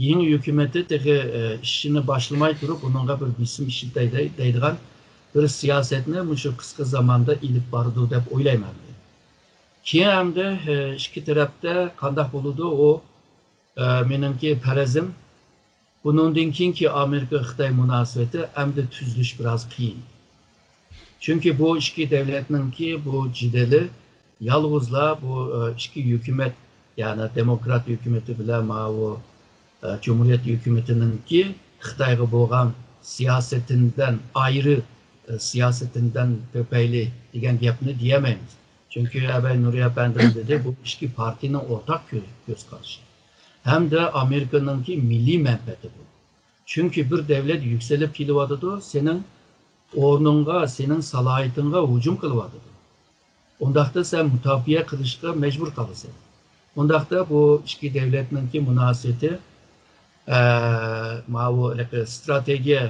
يېڭى ھۆكۈمىتى تېخى، ئە، ئىشىنى باشلىماي تۇرۇپ، ئۇنىڭغا بىر بېسىم ئىشلىتەي دەي-، دەيدىغان بىر سىياسەتنى مۇشۇ قىسقا زاماندا ئېلىپ بارىدۇ دەپ ئويلايمەن. كېيىن ئەمدى، ئە، ئىككى تەرەپتە قانداق بولىدۇ، ئۇ، ئە، مېنىڭكى پەرەزىم. بۇنىڭدىن كېيىنكى ئامېرىكا-خىتاي مۇناسىۋىتى ئەمدى تۈزۈلۈش بىراز قىيىن. چۈنكى بۇ ئىككى دۆلەتنىڭكى بۇ جېدىلى يالغۇزلا بۇ، ئە، ئىككى ھۆكۈمەت، يەنى دېموكرات ھۆكۈمىتى بىلەن ماۋۇ، ئە، جۇمھۇرىيەت ھۆكۈمىتىنىڭكى خىتايغا بولغان سىياسىتىدىن ئايرى، ئە، سىياسىتىدىن تۆپەيلى دېگەن گەپنى دېيەلمەيمىز. چۈنكى ئەبەي نۇرى ئەپەندىم دېدى، بۇ ئىككى پارتىيىنىڭ ئورتاق كۆ-، كۆز قارىشى. ھەمدە ئامېرىكىنىڭكى مىللىي مەنپەئەتى بۇ. چۈنكى بىر دۆلەت يۈكسىلىپ كېلىۋاتىدۇ، سېنىڭ ئورنۇڭغا، سېنىڭ سالاھىيىتىڭغا ھۇجۇم قىلىۋاتىدۇ. ئۇنداقتا سەن مۇداپىئە قىلىشقا مەجبۇر قالىسەن. ئۇنداقتا بۇ ئىككى دۆلەتنىڭكى مۇناسىۋىتى، ئە، ماۋۇ ھېلىقى ستراتېگىيە،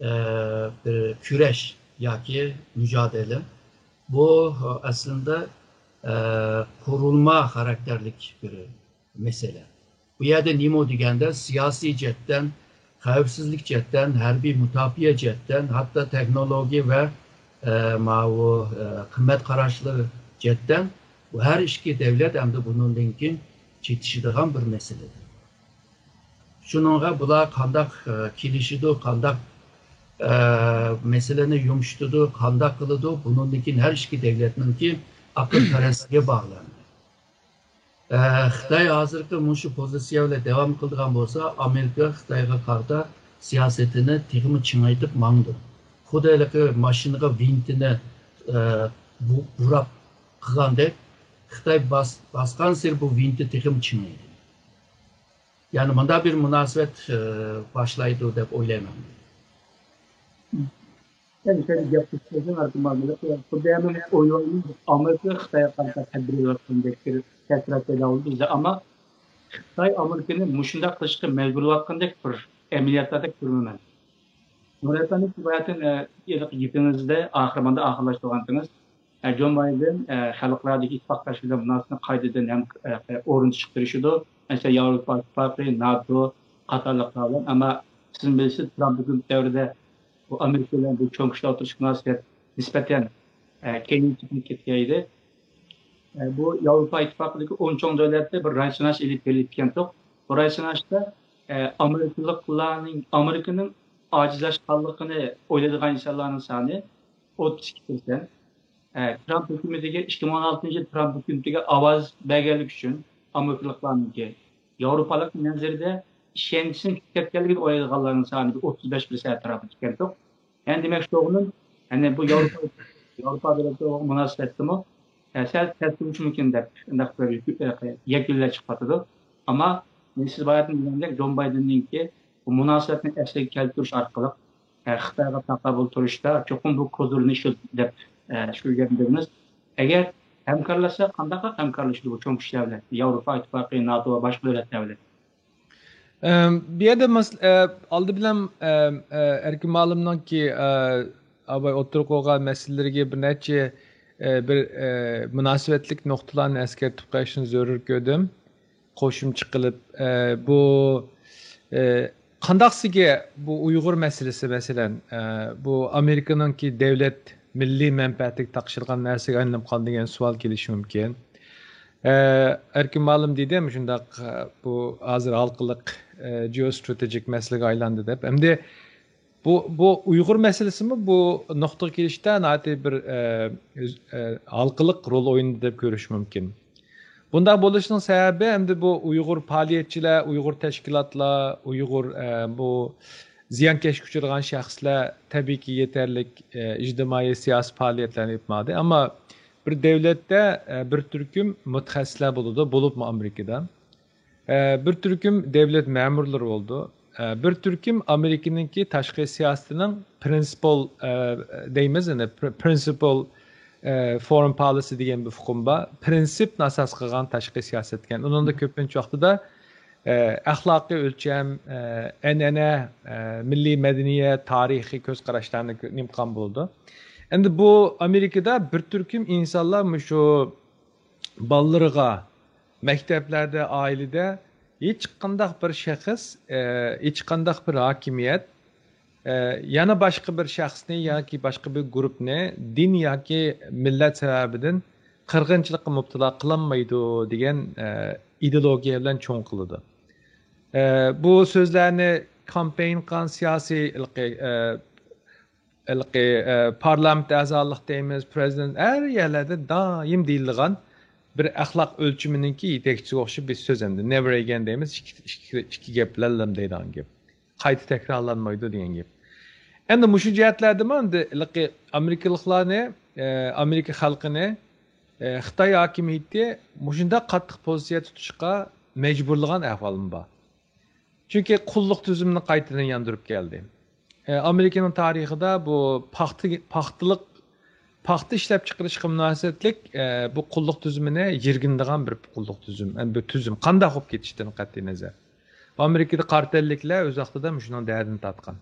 ئە، بىر كۈرەش ياكى مۇجادىلە. بۇ ئەسلىندە، ئە، قۇرۇلما خاراكتېرلىك بىر مەسىلە. بۇ يەردە نېمە دېگەندە، سىياسىي جەھەتتىن، خەۋپسىزلىك جەھەتتىن، ھەربىي مۇداپىئە جەھەتتىن، ھەتتا تېخنولوگىيە ۋە، ئە، ماۋۇ، ئە، قىممەت قاراشلىرى جەھەتتىن بۇ ھەر ئىككى دۆلەت ئەمدى بۇنىڭدىن كېيىن چېتىشىدىغان بىر مەسىلىدۇر. شۇنىڭغا بۇلار قانداق، ئە، كېلىشىدۇ، قانداق، ئە، مەسىلىنى يۇمشىتىدۇ، قانداق قىلىدۇ، بۇنىڭدىن كېيىن ھەر ئىككى دۆلەتنىڭكى ئەقىل پەرەسلىكىگە باغلىنىدۇ. ئە، خىتاي ھازىرقى مۇشۇ پوزىتسىيە بىلەن داۋام قىلىدىغان بولسا، ئامېرىكا خىتايغا قارىتا سىياسىتىنى تېخىمۇ چىڭايتىپ ماڭىدۇ. خۇددى ھېلىقى ماشىنىغا ۋىنتىنى، ئە، بۇ-، بۇراپ قىلغاندەك، خىتاي باس-، باسقانسېرى بۇ ۋىنتى تېخىمۇ چىڭىيدۇ. يەنى مۇنداق بىر مۇناسىۋەت، ئى، باشلايدۇ دەپ ئويلايمەن. يەنى شۇنداق گەپ قىلسام، ئەركىن مۇئەللىم، خۇددى ھەممىمىز ئويلايمىز، ئامېرىكا خىتايغا قارىتا تەدبىر ئېلىۋاتقاندەك بىر تەسىرات پەيدا بولدى بىزدە. ئەمما خىتاي ئامېرىكىنى مۇشۇنداق قىلىشقا مەجبۇرلىۋاتقاندەك بىر ئەمەلىيەتلەردەك كۆرمەيمەن. نۇرەتەن، سىز باياتىن، ئە، ھېلىقى گېپىڭىزدە ئاخىر ماندا ئاخىرلاشتۇرغانتىڭىز. ئە، جون بايدېن، ئە، خەلقئارادىكى ئىتتىپاقداشلىرى بىلەن مۇناسىۋىتىنى قايتىدىن ھەم، ئە، ئورۇندا چىقىرىشىدۇ. مەسىلەن، ياۋروپا ئىتتىپاقى، ناتو قاتارلىقلار بىلەن. ئەمما سىز بىلىسىز، ترامپ ھۆكۈمىتى دەۋرىدە بۇ ئامېرىكا بىلەن بۇ چوڭ كۈچلەر ئوتتۇرىسىدىكى مۇناسىۋەت نىسبەتەن، ئە، كەينىگە چېكىنىپ كەتكەن ئىدى. ئە، بۇ ياۋروپا ئىتتىپاقىدىكى ئون چوڭ دۆلەتتە بىر راي سىناش ئېلىپ بېرىلىپ كەلدۇق. بۇ راي سىناشتا، ئە، ئامېرىكىلىقلارنىڭ، ئامېرىكىنىڭ ئاجىزلاشقانلىقىنى ئويلايدىغان ئىنسانلارنىڭ سانى ئوتتۇز ئىككى پىرسەنت. ئە، ترامپ ھۆكۈمىتىگە، ئىككى مىڭ ئون ئالتىنچى يىل ترامپ ھۆكۈمىتىگە ئاۋاز بەرگەنلىكى ئۈچۈن ئامېرىكىلىقلارنىڭكى ياۋروپالىق نەزىرىدە ئىشەنچىسىنىڭ چۈشۈپ كەتكەنلىكىنى ئويلايدىغانلارنىڭ سانى بىر ئوتتۇز بەش پىرسەنت ئەتراپىدا ئىكەنتۇق. يەنى دېمەكچى بولغىنىم، يەنى بۇ ياۋروپا، ياۋروپا دۆلەتلىرىگە مۇناسىۋەتتىمۇ، ئە، سەل تەس بولۇشى مۇمكىن دەپ، شۇنداق بىر يەكۈنلەر چىقىۋاتىدۇ. ئەمما سىز باياتىن دېگەندەك، جون بايدېننىڭكى بۇ مۇناسىۋەتنى ئەسلىگە كەلتۈرۈش ئارقىلىق، ئە، خىتايغا تاقابىل تۇرۇشتا چوقۇم بۇ كوزىرنى ئىشلىتىدۇ دەپ، ئە، شۇ يەردىن بىلىمىز. ئەگەر ھەمكارلاشسا، قانداقراق ھەمكارلىشىدۇ بۇ چوڭ كۈچلەر بىلەن؟ ياۋروپا ئىتتىپاقى، ناتو ۋە باشقا دۆلەتلەر بىلەن. ئەم، بۇ يەردە مەس-، ئە، ئالدى بىلەن، ئەم، ئە، ئەركىن مۇئەللىمنىڭكى، ئە، ئاباي ئوتتۇرىغا قويغان مەسىلىلىرىگە بىر نەچچە، ئە، بىر، ئە، مۇناسىۋەتلىك نۇقتىلارنى ئەسكەرتىپ قويۇشنى زۆرۈر كۆردۈم. قوشۇمچە قىلىپ، ئە، بۇ، ئە، قانداقسىگە بۇ ئۇيغۇر مەسىلىسى، مەسىلەن، ئە، بۇ ئامېرىكىنىڭكى دۆلەت مىللىي مەنپەئەتىگە تاقىشىدىغان نەرسىگە ئايلىنىپ قالدى دېگەن سوئال كېلىشى مۇمكىن. ئە، ئەركىن مۇئەللىم دېدى، مۇشۇنداق، ئە، بۇ ھازىر ھالقىلىق، ئە، جېئوستراتېگىك مەسىلىگە ئايلاندى دەپ. ئەمدى بۇ، بۇ ئۇيغۇر مەسىلىسىمۇ بۇ نۇقتىغا كېلىشتە ناھايىتى بىر، ئە، ئۆز-، ئە، ھالقىلىق رول ئوينىدى دەپ كۆرۈش مۇمكىن. بۇنداق بولۇشىنىڭ سەۋەبى ئەمدى بۇ ئۇيغۇر پائالىيەتچىلەر، ئۇيغۇر تەشكىلاتلار، ئۇيغۇر، ئە، بۇ زىيانكەشكە ئۇچرىغان شەخسلەر تەبىئىيكى يېتەرلىك، ئە، ئىجتىمائىي سىياسىي پائالىيەتلەرنى ئېلىپ باردى. ئەمما بىر دۆلەتتە، ئە، بىر تۈركۈم مۇتەخەسسىسلەر بولىدۇ، بولۇپمۇ ئامېرىكىدا. ئە، بىر تۈركۈم دۆلەت مەمۇرلىرى بولىدۇ. ئە، بىر تۈركۈم ئامېرىكىنىڭكى تاشقى سىياسىتىنىڭ پرىنسىپال، ئە، دەيمىز، يەنى پر-، پرىنسىپال، ئە، فورېن پالىسى دېگەن بىر ئۇقۇم بار. پرىنسىپنى ئاساس قىلغان تاشقى سىياسەت ئىكەن. ئۇنىڭدا كۆپىنچە ۋاقتىدا، ئە، ئەخلاقىي ئۆلچەم، ئە، ئەنئەنە، ئە، مىللىي مەدەنىيەت، تارىخىي كۆز قاراشلارنى كۆ-، نېمە قىلغان بولىدۇ. ئەمدى بۇ ئامېرىكىدا بىر تۈركۈم ئىنسانلار مۇشۇ بالىلىرىغا مەكتەپلەردە، ئائىلىدە ھېچقانداق بىر شەخس، ئە، ھېچقانداق بىر ھاكىمىيەت، ئە، يەنە باشقا بىر شەخسنى ياكى باشقا بىر گۇرۇپنى دىن ياكى مىللەت سەۋەبىدىن قىرغىنچىلىققا مۇپتىلا قىلالمايدۇ دېگەن، ئە، ئىدېئولوگىيە بىلەن چوڭ قىلىدۇ. ئە، بۇ سۆزلەرنى كامپېين قىلغان سىياسىي، ئە، ھېلىقى، ئە، پارلامېنت ئەزالىق دەيمىز، پرېزىدېنت، ھەر يەرلەردە دائىم دېيىلىدىغان بىر ئەخلاق ئۆلچىمىنىڭكى يېتەكچىسىگە ئوخشاپ بىر سۆز ئەمدى. نېۋەر ئېگەن دەيمىز، ئىككى، ئىككى، ئىككى گەپ لەللىم دەيدىغان گەپ. قايتا تەكرارلانمايدۇ دېگەن گەپ. ئەمدى مۇشۇ جەھەتلەردىمۇ ئەمدى ھېلىقى ئامېرىكىلىقلارنى، ئە، ئامېرىكا خەلقىنى، ئە، خىتاي ھاكىمىيىتى مۇشۇنداق قاتتىق پوزىتسىيە تۇتۇشقا مەجبۇرلىغان ئەھۋالمۇ بار. چۈنكى قۇللۇق تۈزۈمىنى قايتىدىن ياندۇرۇپ كەلدى. ئە، ئامېرىكىنىڭ تارىخىدا بۇ پاختا، پاختىلىق، پاختا ئىشلەپچىقىرىشقا مۇناسىۋەتلىك، ئە، بۇ قۇللۇق تۈزۈمىنى يىرگىنىدىغان بىر قۇللۇق تۈزۈم، يەنى بىر تۈزۈم. قانداق بولۇپ كېتىشتىن قەتئىي نەزەر. ئامېرىكىدا قارا تەنلىكلەر ئۆز ۋاقتىدا مۇشۇنىڭ دەردىنى تارتقان.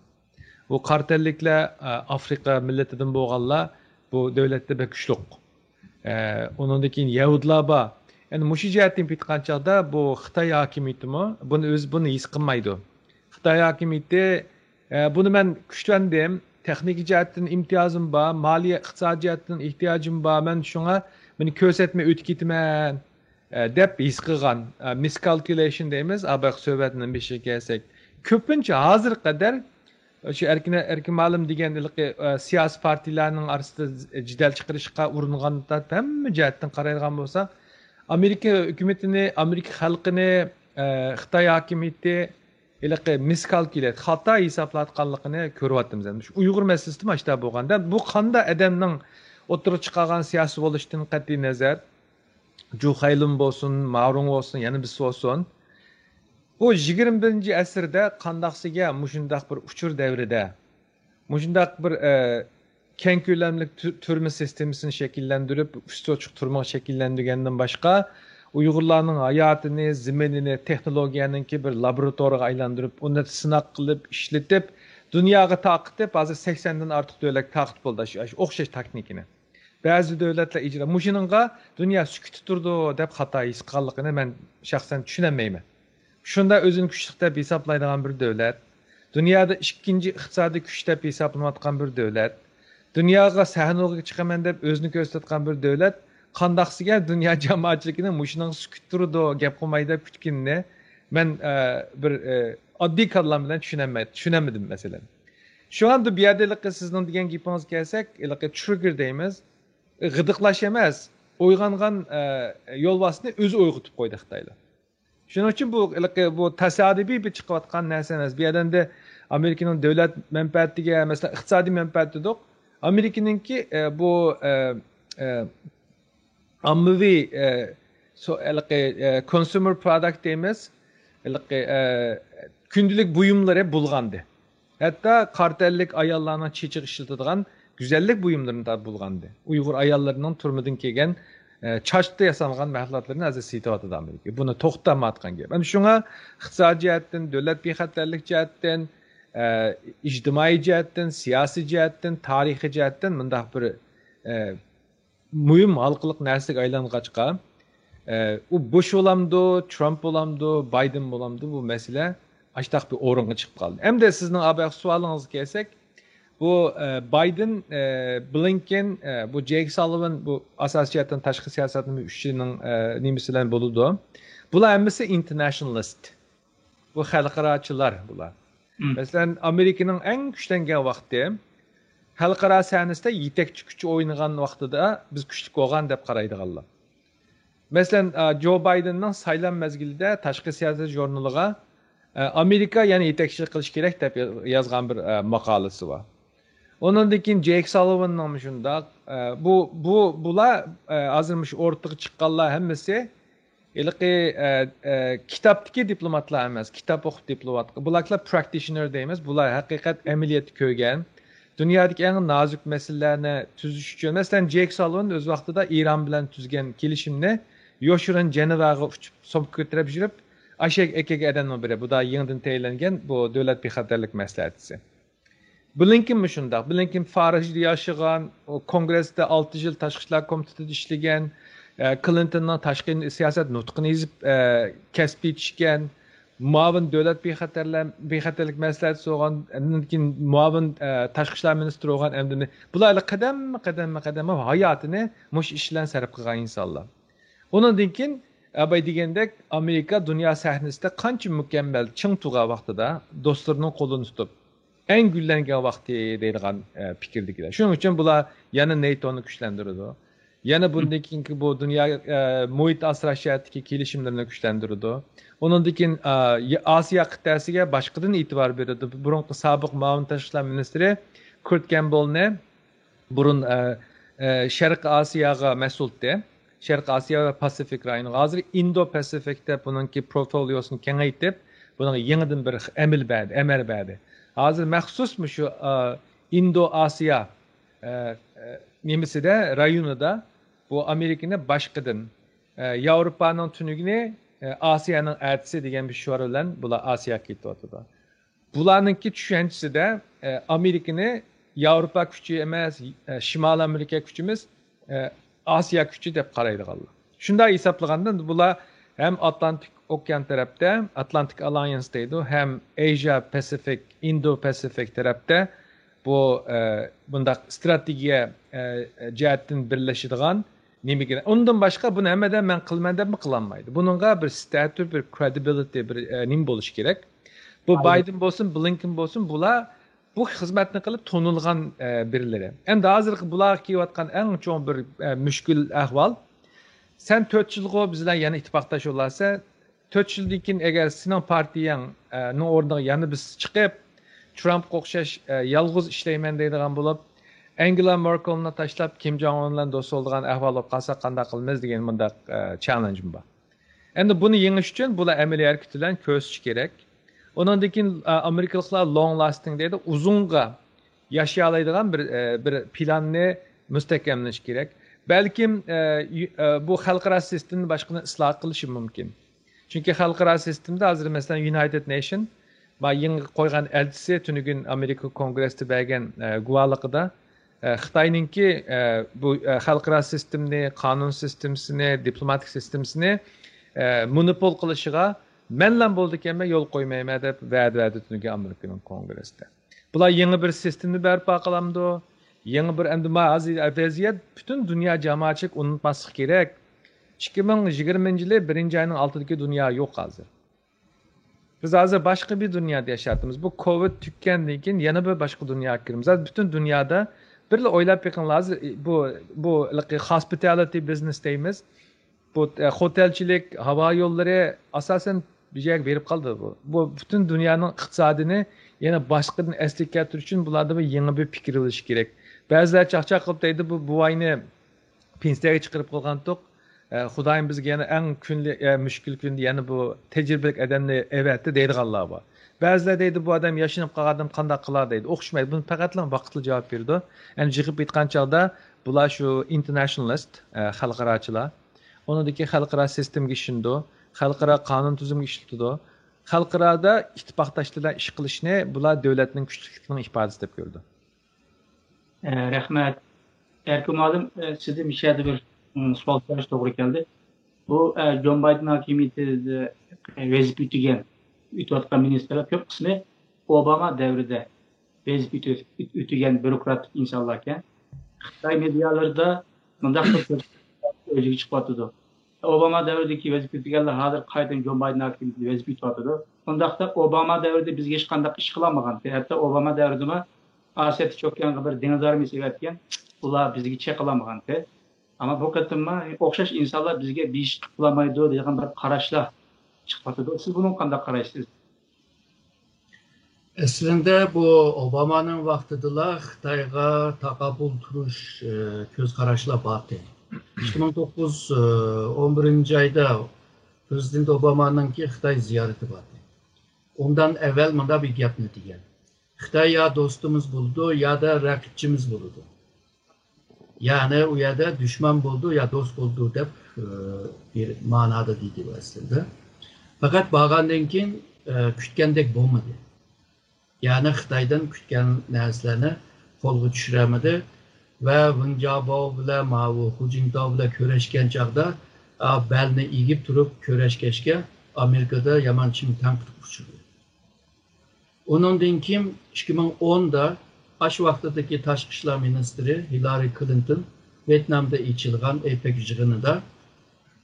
بۇ قارا تەنلىكلەر، ئە، ئافرىقا مىللىتىدىن بولغانلار بۇ دۆلەتتە بەك كۈچلۈك. ئە، ئۇنىڭدىن كېيىن يەھۇدىيلار بار. يەنى مۇشۇ جەھەتتىن ئېيتقان چاغدا بۇ خىتاي ھاكىمىيىتىمۇ بۇنى ئۆز، بۇنى ھېس قىلمايدۇ. خىتاي ھاكىمىيىتى، ئە، بۇنى مەن كۈچلەندىم، تېخنىكا جەھەتتىن ئىمتىيازىم بار، مالىيە، ئىقتىساد جەھەتتىن ئېھتىياجىم بار، مەن شۇڭا بۇنى كۆرسەتمەي ئۆتۈپ كېتىمەن، ئە، دەپ ھېس قىلغان، ئە، مىسكالكۇلېيشن دەيمىز، ئابايقى سۆھبەتنىڭ بېشىغا كەلسەك. كۆپىنچە ھازىرغا قەدەر شۇ ئەركىن، ئەركىن مۇئەللىم دېگەن ھېلىقى، ئە، سىياسىي پارتىيىلەرنىڭ ئارىسىدا جېدەل چىقىرىشقا ئۇرۇنغاندا ھەممە جەھەتتىن قارايدىغان بولساق، ئامېرىكا ھۆكۈمىتىنى، ئامېرىكا خەلقىنى، ئە، خىتاي ھاكىمىيىتى ھېلىقى مىسكالكۇليېت، خاتا ھېسابلاۋاتقانلىقىنى كۆرۈۋاتىمىز. ئەمدى شۇ ئۇيغۇر مەسىلىسىدىمۇ ئاشۇنداق بولغان. دە، بۇ قانداق ئادەمنىڭ ئوتتۇرىغا چىقارغان سىياسىي بولۇشىدىن قەتئىي نەزەر، جۇ خەيلۇن بولسۇن، ماۋرۇڭ بولسۇن، يەنە بىرسى بولسۇن، بۇ يىگىرمە بىرىنچى ئەسىردە قانداقسىگە مۇشۇنداق بىر ئۇچۇر دەۋرىدە، مۇشۇنداق بىر، ئە، كەڭ كۆلەملىك تۈ-، تۈرمە سىستېمىسىنى شەكىللەندۈرۈپ، ئۈستى ئوچۇق تۈرمىنى شەكىللەندۈرگەندىن باشقا، ئۇيغۇرلارنىڭ ھاياتىنى، زېمىنىنى تېخنولوگىيەنىڭكى بىر لابوراتورىيىغا ئايلاندۇرۇپ، ئۇنى سىناق قىلىپ، ئىشلىتىپ، دۇنياغا تارقىتىپ، ھازىر سەكسەندىن ئارتۇق دۆلەتكە تارقىتىپ بولدى، شۇ، شۇ ئوخشاش تاكتىكىنى. بەزى دۆلەتلەر ئىجرا، مۇشۇنىڭغا دۇنيا سۈكۈتتە تۇرىدۇ دەپ خاتا ھېس قىلغانلىقىنى مەن شەخسەن چۈشىنەلمەيمەن. شۇنداق ئۆزىنى كۈچلۈك دەپ ھېسابلايدىغان بىر دۆلەت، دۇنيادا ئىككىنچى ئىقتىسادىي كۈچ دەپ ھېسابلىنىۋاتقان بىر دۆلەت، دۇنياغا سەھنىگە چىقىمەن دەپ ئۆزىنى كۆرسىتىۋاتقان بىر دۆلەت قانداقسىگە دۇنيا جامائەتچىلىكىنىڭ مۇشۇنىڭغا سۈكۈت تۇرىدۇ، گەپ قىلماي دەپ كۈتكىنىنى مەن، ئە، بىر، ئە، ئاددىي كاللام بىلەن چۈشىنەلمەي، چۈشىنەلمىدىم، مەسىلەن. شۇڭا ئەمدى بۇ يەردە ھېلىقى سىزنىڭ دېگەن گېپىڭىزگە كەلسەك، ھېلىقى ترىگگېر دەيمىز، غىدىقلاش ئەمەس، ئويغانغان، ئە، يولۋاسنى ئۆزى ئويغىتىپ قويدى خىتايلار. شۇنىڭ ئۈچۈن بۇ، ھېلىقى، بۇ تاسادىپىي بىر چىقىۋاتقان نەرسە ئەمەس. بۇ يەردە ئەمدى ئامېرىكىنىڭ دۆلەت مەنپەئەتىگە، مەسىلەن، ئىقتىسادىي مەنپەئەت دېدۇق. ئامېرىكىنىڭكى، ئە، بۇ، ئە، ئە، ئاممىۋى، ئە، سو-، ھېلىقى، ئە، كونسيۇمېر پروداكت دەيمىز، ھېلىقى، ئە، كۈندىلىك بۇيۇملىرى بۇلغاندى. ھەتتا قارا تەنلىك ئاياللارنىڭ چېچىغا ئىشلىتىدىغان گۈزەللىك بۇيۇملىرىنى بۇلغاندى. ئۇيغۇر ئاياللىرىنىڭ تۈرمىدىن كىيگەن، ئە، چاچتا ياسالغان مەھسۇلاتلىرىنى ھازىر سېتىۋاتىدۇ ئامېرىكا. بۇنى توختىمايۋاتقان گەپ. ئەمدى شۇڭا ئىقتىسادىي جەھەتتىن، دۆلەت بىخەتەرلىك جەھەتتىن، ئە، ئىجتىمائىي جەھەتتىن، سىياسىي جەھەتتىن، تارىخىي جەھەتتىن مۇنداق بىر، ئە، مۇھىم ھالقىلىق نەرسىگە ئايلانغاچقا، ئە، ئۇ بۇش بولامدۇ، ترامپ بولامدۇ، بايدېن بولامدۇ، بۇ مەسىلە ئاشتاق بىر ئورۇنغا چىقىپ قالدى. ئەمدى سىزنىڭ ئاباياق سوئالىڭىزغا كەلسەك، بۇ، ئە، بايدېن، ئە، بلىنكېن، ئە، بۇ جېيك سالىۋان، بۇ ئاساسىي جەھەتتىن تاشقى سىياسەتنىڭ ئۈچىنىڭ، ئە، نېمىسى بىلەن بولىدۇ. بۇلار ھەممىسى ئىنتېرناشنالىست. بۇ خەلقئاراچىلار بۇلار. مەسىلەن، ئامېرىكىنىڭ ئەڭ كۈچلەنگەن ۋاقتى، خەلقئارا سەھنىسىدە يېتەكچى كۈچ ئوينىغان ۋاقتىدا بىز كۈچلۈك بولغان دەپ قارايدىغانلار. مەسىلەن، ئا، جو بايدېننىڭ سايلام مەزگىلىدە تاشقى سىياسەت ژۇرنىلىغا، ئە، «ئامېرىكا يەنە يېتەكچىلىك قىلىشى كېرەك» دەپ يازغان بىر، ئە، ماقالىسى بار. ئۇنىڭدىن كېيىن جېيك سالىۋاننىڭمۇ شۇنداق. ئە، بۇ، بۇ، بۇلار، ئە، ھازىر مۇشۇ ئوتتۇرىغا چىققانلار ھەممىسى ھېلىقى، ئە، ئە، كىتابتىكى دىپلوماتلار ئەمەس، كىتاب ئوقۇپ دىپلومات. بۇلارلا پراكتىشنېر دەيمىز. بۇلار ھەقىقەت ئەمەلىيەتتە كۆرگەن، دۇنيادىكى ئەڭ نازۇك مەسىلىلەرنى تۈزۈش ئۈچۈن، مەسىلەن، جېيك سالىۋان ئۆز ۋاقتىدا ئىران بىلەن تۈزگەن كېلىشىمنى يوشۇرۇن جېنېۋاغا ئۇچۇپ، سومكا كۆتۈرۈپ يۈرۈپ، ئاشەك ئەكەگە ئادەمنىڭ بىرى، بۇ دا يېڭىدىن تەيىنلەنگەن بۇ دۆلەت بىخەتەرلىك مەسلىھەتچىسى. بلىنكېنمۇ شۇنداق. بلىنكېن پارىژدا ياشىغان، ئۇ كونگرېستا ئالتە يىل تاشقى ئىشلار كومىتېتىدا ئىشلىگەن، ئە، كلىنتوننىڭ تاشقى سىياسەت نۇتقىنى يېزىپ، ئە، كەسىپ يېتىشكەن، مۇئاۋىن دۆلەت بىخەتەرلە-، بىخەتەرلىك مەسلىھەتچىسى بولغان، ئاندىن كېيىن مۇئاۋىن، ئە، تاشقى ئىشلار مىنىستىرى بولغان، ئەمدى بۇلار قەدەممۇ قەدەممۇ قەدەم ھاياتىنى مۇشۇ ئىش بىلەن سەرپ قىلغان ئىنسانلار. ئۇنىڭدىن كېيىن، ئاباي دېگەندەك، ئامېرىكا دۇنيا سەھنىسىدە قانچە مۇكەممەل چىڭ تۇرغان ۋاقتىدا دوستلىرىنىڭ قولىنى تۇتۇپ، ئەڭ گۈللەنگەن ۋاقتى دەيدىغان، ئە، پىكىردىكىلەر. شۇنىڭ ئۈچۈن بۇلار يەنە نېتونى كۈچلەندۈرىدۇ. يەنە بۇندىن كېيىنكى بۇ دۇنيا، ئە، مۇھىت ئاسراش جەھەتتىكى كېلىشىملىرىنى كۈچلەندۈرىدۇ. ئۇنىڭدىن كېيىن، ئا، ئاسىيا قىتئەسىگە باشقىدىن ئېتىبار بېرىدۇ. بۇرۇنقى سابىق مۇئاۋىن تاشقى ئىشلار مىنىستىرى كۇرت كەمبولنى بۇرۇن، ئە، ئە، شەرقىي ئاسىياغا مەسئۇلتى. شەرقىي ئاسىيا ۋە پاسىفىك رايونىغا. ھازىر ئىندو پاسىفىك دەپ بۇنىڭكى پورتفولىيوسىنى كېڭەيتىپ، بۇنىڭغا يېڭىدىن بىر ئەمىل بەردى، ئەمەر بەردى. ھازىر مەخسۇس مۇشۇ، ئە، ئىندو ئاسىيا، ئە، ئە، نېمىسىدە، رايونىدا بۇ ئامېرىكىنى باشقىدىن، ئە، ياۋروپانىڭ تۈنۈگۈنى، ئە، ئاسىيانىڭ ئەتىسى دېگەن بىر شوئار بىلەن بۇلار ئاسىياغا كېتىۋاتىدۇ. بۇلارنىڭكى چۈشەنچىسىدە، ئە، ئامېرىكىنى ياۋروپا كۈچى ئەمەس، ئە، شىمالىي ئامېرىكا كۈچىمىز، ئە، ئاسىيا كۈچى دەپ قارايدىغانلار. شۇنداق ھېسابلىغاندا بۇلار ھەم ئاتلانتىك ئوكيان تەرەپتە، ئاتلانتىك ئاللىئانس دەيدۇ، ھەم ئەيزىيا پاسىفىك، ئىندو پاسىفىك تەرەپتە بۇ، ئە، بۇنداق ئىستراتېگىيە، ئە، جەھەتتىن بىرلىشىدىغان نېمىگە. ئۇندىن باشقا بۇنى ھەممىدە مەن قىلىمەن دەپمۇ قىلالمايدۇ. بۇنىڭغا بىر ستاتۇ، بىر كرېدىبىلىتى، بىر، ئە، نېمە بولۇشى كېرەك. بۇ بايدېن بولسۇن، بلىنكېن بولسۇن، بۇلار بۇ خىزمەتنى قىلىپ تونۇلغان، ئە، بىرلىرى. ئەمدى ھازىرقى بۇلارغا كېلىۋاتقان ئەڭ چوڭ بىر، ئە، مۈشكۈل ئەھۋال، سەن تۆت يىلغۇ بىز بىلەن يەنە ئىتتىپاقداش بولارسەن، تۆت يىلدىن كېيىن ئەگەر سېنىڭ پارتىيەڭ، ئە، نىڭ ئورنىغا يەنە بىرسى چىقىپ، ترامپقا ئوخشاش، ئە، يالغۇز ئىشلەيمەن دەيدىغان بولۇپ، ئەنگېلا مېركېلنى تاشلاپ، كىم جوڭ ئۇن بىلەن دوست بولىدىغان ئەھۋال بولۇپ قالسا قانداق قىلىمىز دېگەن مۇنداق، ئە، چاللېنجىم بار. ئەمدى بۇنى يېڭىش ئۈچۈن بۇلار ئەمەلىي ھەرىكىتى بىلەن كۆرسىتىشى كېرەك. ئۇنىڭدىن كېيىن، ئە، ئامېرىكىلىقلار لونگ لاستىڭ دەيدۇ، ئۇزۇنغا ياشىيالايدىغان بىر، ئە، بىر پىلاننى مۇستەھكەملىشى كېرەك. بەلكىم، ئە، يۇ-، ئە، بۇ خەلقئارا سىستېمىنى باشقىدىن ئىسلاھ قىلىشى مۇمكىن. چۈنكى خەلقئارا سىستېمىدا ھازىر، مەسىلەن، يۇنايتېد نېيشن، ما يېڭى قويغان ئەلچىسى تۈنۈگۈن ئامېرىكا كونگرېسىدا بەرگەن، ئە، گۇۋاھلىقىدا، ئە، خىتاينىڭكى، ئە، بۇ، ئە، خەلقئارا سىستېمىنى، قانۇن سىستېمىسىنى، دىپلوماتىك سىستېمىسىنى، ئە، مونوپول قىلىشىغا مەنلا بولىدىكەنمەن، يول قويمايمەن دەپ ۋەدە بەردى تۈنۈگۈن ئامېرىكىنىڭ كونگرېسىدا. بۇلار يېڭى بىر سىستېمىنى بەرپا قىلامدۇ؟ يېڭى بىر، ئەمدى ما ھازىر ۋەزىيەت پۈتۈن دۇنيا جامائەتچىلىك ئۇنتۇماسلىق كېرەك. ئىككى مىڭ يىگىرمىنچى يىلى بىرىنچى ئاينىڭ ئالتىدىكى دۇنيا يوق ھازىر. بىز ھازىر باشقا بىر دۇنيادا ياشاۋاتىمىز. بۇ كوۋىد تۈگىگەندىن كېيىن يەنە بىر باشقا دۇنياغا كىرىمىز. ھازىر پۈتۈن دۇنيادا بىرلا ئويلاپ بېقىڭلار، ھازىر بۇ، بۇ ھېلىقى خاسپىتالىتى بىزنېس دەيمىز. بۇ، ئە، خوتەلچىلىك، ھاۋا يوللىرى ئاساسەن بىر يەرگە بېرىپ قالدى بۇ. بۇ پۈتۈن دۇنيانىڭ ئىقتىسادىنى يەنە باشقىدىن ئەسلىگە كەلتۈرۈش ئۈچۈن بۇلاردا بىر يېڭى بىر پىكىر ئېلىش كېرەك. بەزىلەر چاقچاق قىلىپ دەيدۇ، بۇ بوۋاينى پېنسىيەگە چىقىرىپ قويغانتۇق. ئە، خۇدايىم بىزگە يەنە ئەڭ كۈنلۈك، ئە، مۈشكۈل كۈندە يەنە بۇ تەجرىبىلىك ئادەمنى ئەۋەتتى دەيدىغانلار بار. بەزىلەر دەيدۇ، بۇ ئادەم ياشىنىپ قالغان ئادەم قانداق قىلار دەيدۇ. ئوخشىمايدۇ. بۇنى پەقەتلا ۋاقىتلا جاۋاب بېرىدۇ. يەنى جىقىپ ئېيتقان چاغدا بۇلار شۇ ئىنتېرناشنالىست، ئە، خەلقئاراچىلار. ئۇنىڭدىكى خەلقئارا سىستېمىگە ئىشىنىدۇ. خەلقئارا قانۇن تۈزۈمگە ئىشلىتىدۇ. خەلقئارادا ئىتتىپاقداشلار بىلەن ئىش قىلىشنى بۇلار دۆلەتنىڭ كۈچلۈكلۈكىنىڭ ئىپادىسى دەپ كۆرىدۇ. ئە، رەھمەت. ئەركىن مۇئەللىم، ئە، سىزدىن مۇشۇ يەردە بىر، ئىم، سوئال سوراش توغرا كەلدى. بۇ، ئە، جون بايدېن ھاكىمىيىتىدە، ئە، ۋەزىپە ئۆتىگەن، ئۆتۈۋاتقان مىنىستىرلار كۆپ قىسمى ئوباما دەۋرىدە ۋەزىپە ئۆتە-، ئۆتىگەن بيۇروكراتىك ئىنسانلاركەن. خىتاي مېدىيالىرىدا مۇنداق بىر ئۆزىگە چىقىۋاتىدۇ. ئوباما دەۋرىدىكى ۋەزىپە ئۆتىگەنلەر ھازىر قايتىدىن جون بايدېن ھاكىمىيىتىدە ۋەزىپە ئۆتۈۋاتىدۇ. ئۇنداقتا ئوباما دەۋرىدە بىزگە ھېچقانداق ئىش قىلالمىغانتى. ھەتتا ئوباما دەۋرىدىمۇ ئاسىيا تىنچ ئوكيانغا بىر دېڭىز ئارمىيىسى ئەۋەتكەن، ئۇلار بىزگە چېقىلالمىغانتى. ئەمما بۇ قېتىممۇ ئوخشاش ئىنسانلار بىزگە بىر ئىش قىلىپ بولالمايدۇ دەيدىغان بىر قاراشلار چىقىۋاتىدۇ. سىز بۇنىڭغا قانداق قارايسىز؟ ئەسلىندە بۇ ئوبامانىڭ ۋاقتىدىلا خىتايغا تاقابىل تۇرۇش، ئە، كۆز قاراشلار بارتى. ئىككى مىڭ توققۇز، ئە، ئون بىرىنچى ئايدا پرېزىدېنت ئوبامانىڭكى خىتاي زىيارىتى بارتى. ئۇندىن ئەۋۋەل مۇنداق بىر گەپنى دېگەن. خىتاي يا دوستىمىز بولىدۇ، يا دا رەقىبچىمىز بولىدۇ. يەنى ئۇ يەردە دۈشمەن بولىدۇ يا دوست بولىدۇ دەپ، ئە، بىر مانادا دېدى ئۇ ئەسلىدە. پەقەت بارغاندىن كېيىن، ئە، كۈتكەندەك بولمىدى. يەنى خىتايدىن كۈتكەن نەرسىلەرنى قولغا چۈشۈرەلمىدى ۋە ۋېڭ جياباۋ بىلەن ماۋۇ خۇ جىنتاۋ بىلەن كۆرۈشكەن چاغدا، ئا، بەلنى ئېگىپ تۇرۇپ كۆرۈشكەچكە ئامېرىكىدا يامان چىڭ تەنقىدكە ئۇچرىدى. ئۇنىڭدىن كېيىن ئىككى مىڭ ئوندا ئاشۇ ۋاقتىدىكى تاشقى ئىشلار مىنىستىرى ھىلارى كلىنتون ۋيېتنامدا ئېچىلغان ئېپېك يىغىنىدا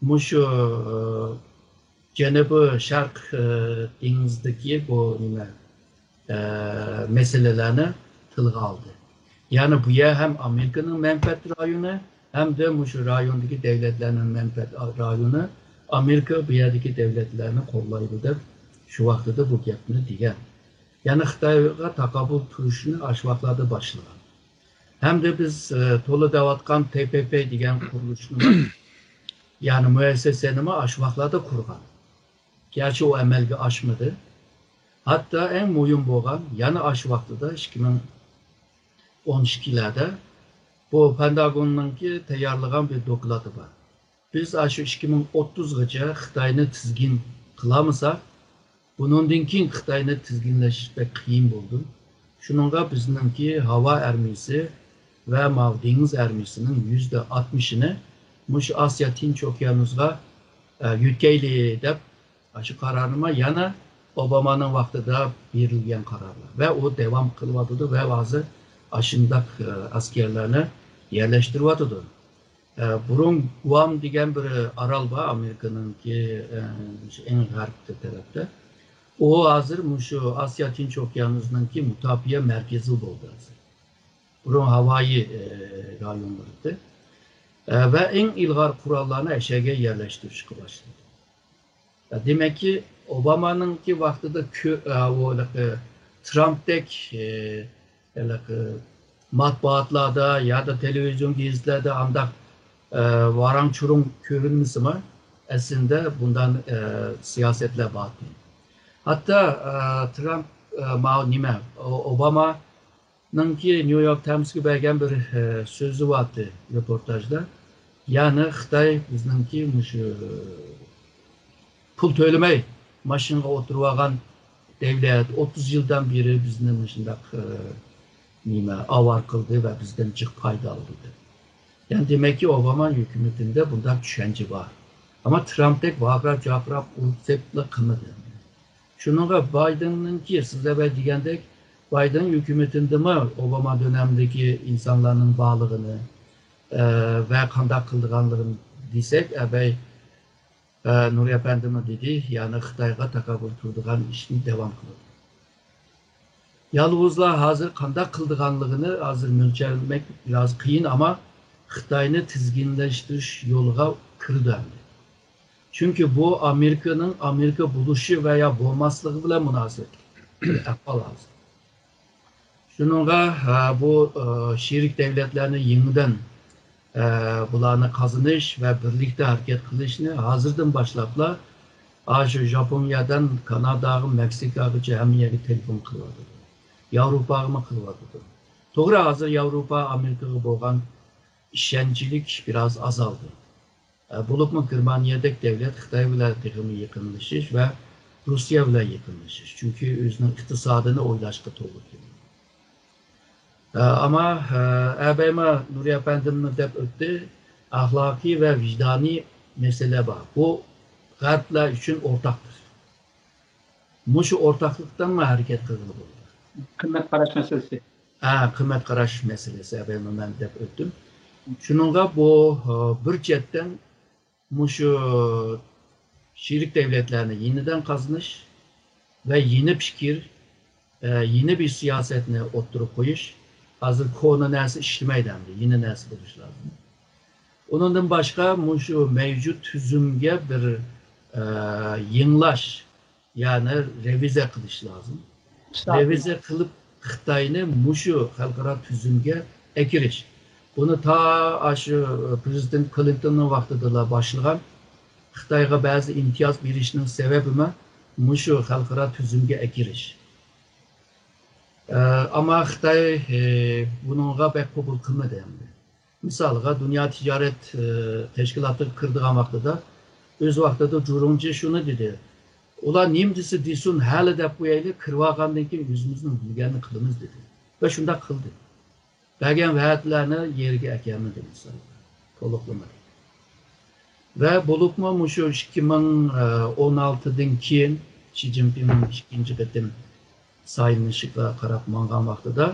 مۇشۇ، ئە، جەنۇبىي شەرق، ئە، دېڭىزىدىكى بۇ نېمە، ئە، مەسىلىلەرنى تىلغا ئالدى. يەنى بۇ يەر ھەم ئامېرىكىنىڭ مەنپەئەت رايونى، ھەمدە مۇشۇ رايوندىكى دۆلەتلەرنىڭ مەنپەئەت رايونى، ئامېرىكا بۇ يەردىكى دۆلەتلەرنى قوللايدۇ دەپ شۇ ۋاقتىدا بۇ گەپنى دېگەن. يەنى خىتايغا تاقابىل تۇرۇشنى ئاشۇ ۋاقىتلاردا باشلىغان. ھەمدە بىز، ئە، تولا دەۋاتقان تې پې پې دېگەن قۇرۇلۇشنى، يەنى مۇئەسسەسىنىمۇ ئاشۇ ۋاقىتلاردا قۇرغان. گەرچە ئۇ ئەمەلگە ئاشمىدى. ھەتتا ئەڭ مۇھىم بولغان، يەنە ئاشۇ ۋاقتىدا ئىككى مىڭ ئون ئىككىلەردە بۇ پېنتاگوننىڭكى تەييارلىغان بىر دوكلاتى بار. بىز ئاشۇ ئىككى مىڭ ئوتتۇزغىچە خىتاينى تىزگىن قىلالمىساق، بۇنىڭدىن كېيىن خىتاينى تىزگىنلەش بەك قىيىن بولىدۇ. شۇنىڭغا بىزنىڭكى ھاۋا ئارمىيىسى ۋە ماۋۇ دېڭىز ئارمىيىسىنىڭ يۈزدە ئاتمىشىنى مۇشۇ ئاسىيا تىنچ ئوكيانۇسىغا، ئە، يۆتكەيلى دەپ، ئاشۇ قارارنىمۇ يەنە ئوبامانىڭ ۋاقتىدا بېرىلگەن قارارلار ۋە ئۇ داۋام قىلىۋاتىدۇ ۋە ھازىر ئاشۇنداق، ئە، ئەسكەرلەرنى يەرلەشتۈرۈۋاتىدۇ. ئە، بۇرۇن گۇئام دېگەن بىر ئارال بار، ئامېرىكىنىڭكى، ئە، شۇ ئەڭ غەربىي تەرەپتە. ئۇ ھازىر مۇشۇ ئاسىيا تىنچ ئوكيانۇسىنىڭكى مۇداپىئە مەركىزى بولدى ھازىر. بۇرۇن ھاۋايى، ئە، رايونلىرىدى. ئە، ۋە ئەڭ ئىلغار قوراللارنى ئەشەگە يەرلەشتۈرۈشكە باشلىدى. ئە، دېمەككى، ئوبامانىڭكى ۋاقتىدا كۆ-، ئە، ئۇ ھېلىقى ترامپتەك، ئە، ھېلىقى مەتبۇئاتلاردا يادا تېلېۋىزىيون گېزىتلەردە ئانداق، ئە، ۋاراڭ-چۇرۇڭ كۆرۈنمىسىمۇ، ئەسلىدە بۇنداق، ئە، سىياسەتلەر بار ئىدى. ھەتتا، ئە، ترامپ، ئە، ماۋۇ نېمە، ئو-، ئوبامانىڭكى نيۇ يورك تايمسقا بەرگەن بىر، ئە، سۆزى بار ئىدى رېپورتاژدا. يەنى خىتاي بىزنىڭكى مۇشۇ پۇل تۆلىمەي ماشىنىغا ئولتۇرۇۋالغان دەۋلەت، ئوتتۇز يىلدىن بېرى بىزنى مۇشۇنداق، ئە، نېمە، ئاۋارە قىلدى ۋە بىزدىن جىق پايدا ئالدى دېدى. يەنى دېمەككى، ئوباما ھۆكۈمىتىدە بۇنداق چۈشەنچە بار. ئەمما ترامپتەك ۋارقىراپ-جارقىراپ ئۇرۇپ-تېپىپلا قىلمىدى. شۇنىڭغا بايدېننىڭكى، سىز ئەۋەل دېگەندەك، بايدېن ھۆكۈمىتىدىمۇ ئوباما دۆنەمدىكى ئىنسانلارنىڭ بارلىقىنى، ئە، ۋە قانداق قىلىدىغانلىقىنى دېسەك، ئەبەي، ئە، نۇرى ئەپەندىمۇ دېدى، يەنى خىتايغا تاقابىل تۇرىدىغان ئىشنى داۋام قىلىدۇ. يالغۇزلا ھازىر قانداق قىلىدىغانلىقىنى ھازىر مۆلچەرلىمەك بىراز قىيىن، ئەمما خىتاينى تىزگىنلەشتۈرۈش يولىغا كىرىدۇ ئەمدى. چۈنكى بۇ ئامېرىكىنىڭ ئامېرىكا بولۇشى ۋە يا بولماسلىقى بىلەن مۇناسىۋەتلىك بىر ئەھۋال ھازىر. شۇنىڭغا، ھە، بۇ، ئە، شېرىك دەۋلەتلەرنى يېڭىدىن، ئە، بۇلارنى قازىنىش ۋە بىرلىكتە ھەرىكەت قىلىشنى ھازىردىن باشلاپلا، ئاشۇ ژاپونىيەدىن كاناداغا، مېكسىكاغىچە ھەممە يەرگە تېلېفون قىلىۋاتىدۇ. ياۋروپاغىمۇ قىلىۋاتىدۇ. توغرا، ھازىر ياۋروپا ئامېرىكىغا بولغان ئىشەنچلىك بىراز ئازالدى. ئە، بولۇپمۇ گېرمانىيەدەك دەۋلەت خىتاي بىلەن تېخىمۇ يېقىنلىشىش ۋە روسىيە بىلەن يېقىنلىشىش. چۈنكى ئۆزىنىڭ ئىقتىسادىنى ئويلاشقا توغرا كېلىدۇ. ئە، ئەمما، ئە، ئەبەيما نۇرى ئەپەندىممۇ دەپ ئۆتتى، ئەخلاقىي ۋە ۋىجدانىي مەسىلە بار. بۇ غەربلەر ئۈچۈن ئورتاقتۇر. مۇشۇ ئورتاقلىقتىنمۇ ھەرىكەت قىلغىلى بولىدۇ. قىممەت قاراش مەسىلىسى. ھە، قىممەت قاراش مەسىلىسى، ئەبەيما مەن دەپ ئۆتتۈم. شۇنىڭغا بۇ، ئە، بىر چەتتىن مۇشۇ شېرىك دەۋلەتلەرنى يېڭىدىن قازىنىش ۋە يېڭى پىكىر، ئە، يېڭى بىر سىياسەتنى ئوتتۇرىغا قويۇش. ھازىر كونا نەرسە ئىشلىمەيدۇ ئەمدى، يېڭى نەرسە بولۇش لازىم. ئۇنىڭدىن باشقا مۇشۇ مەۋجۇت تۈزۈمگە بىر، ئە، يېڭىلاش، يەنى رېۋىزىيە قىلىش لازىم. ئىسلاھ. رېۋىزىيە قىلىپ، خىتاينى مۇشۇ خەلقئارا تۈزۈمگە ئەكىرىش. بۇنى تا ئاشۇ پرېزىدېنت كلىنتوننىڭ ۋاقتىدىلا باشلىغان. خىتايغا بەزى ئىمتىياز بېرىشنىڭ سەۋەبىمۇ مۇشۇ خەلقئارا تۈزۈمگە ئەكىرىش. ئە، ئەمما خىتاي، ئە، بۇنىڭغا بەك قوبۇل قىلمىدى ئەمدى. مىسالغا، دۇنيا تىجارەت، ئە، تەشكىلاتىغا كىرىدىغان ۋاقتىدا، ئۆز ۋاقتىدا جۇرۇڭجى شۇنى دېدى، ئۇلار نېمە دېسە دېسۇن، ھەلى دەپ قويايلى، كىرىۋالغاندىن كېيىن ئۆزىمىزنىڭ بىلگەننى قىلىمىز، دېدى. ۋە شۇنداق قىلدى. بەرگەن ۋەدىلەرنى يېرىگە ئەكەلمىدى، مىسالغا، تولۇقلىمىدى. ۋە بولۇپمۇ مۇشۇ ئىككى مىڭ ئون ئالتىدىن كېيىن، شى جىنپىڭنىڭ ئىككىنچى قېتىم سايلىنىشىغا قاراپ ماڭغان ۋاقتىدا،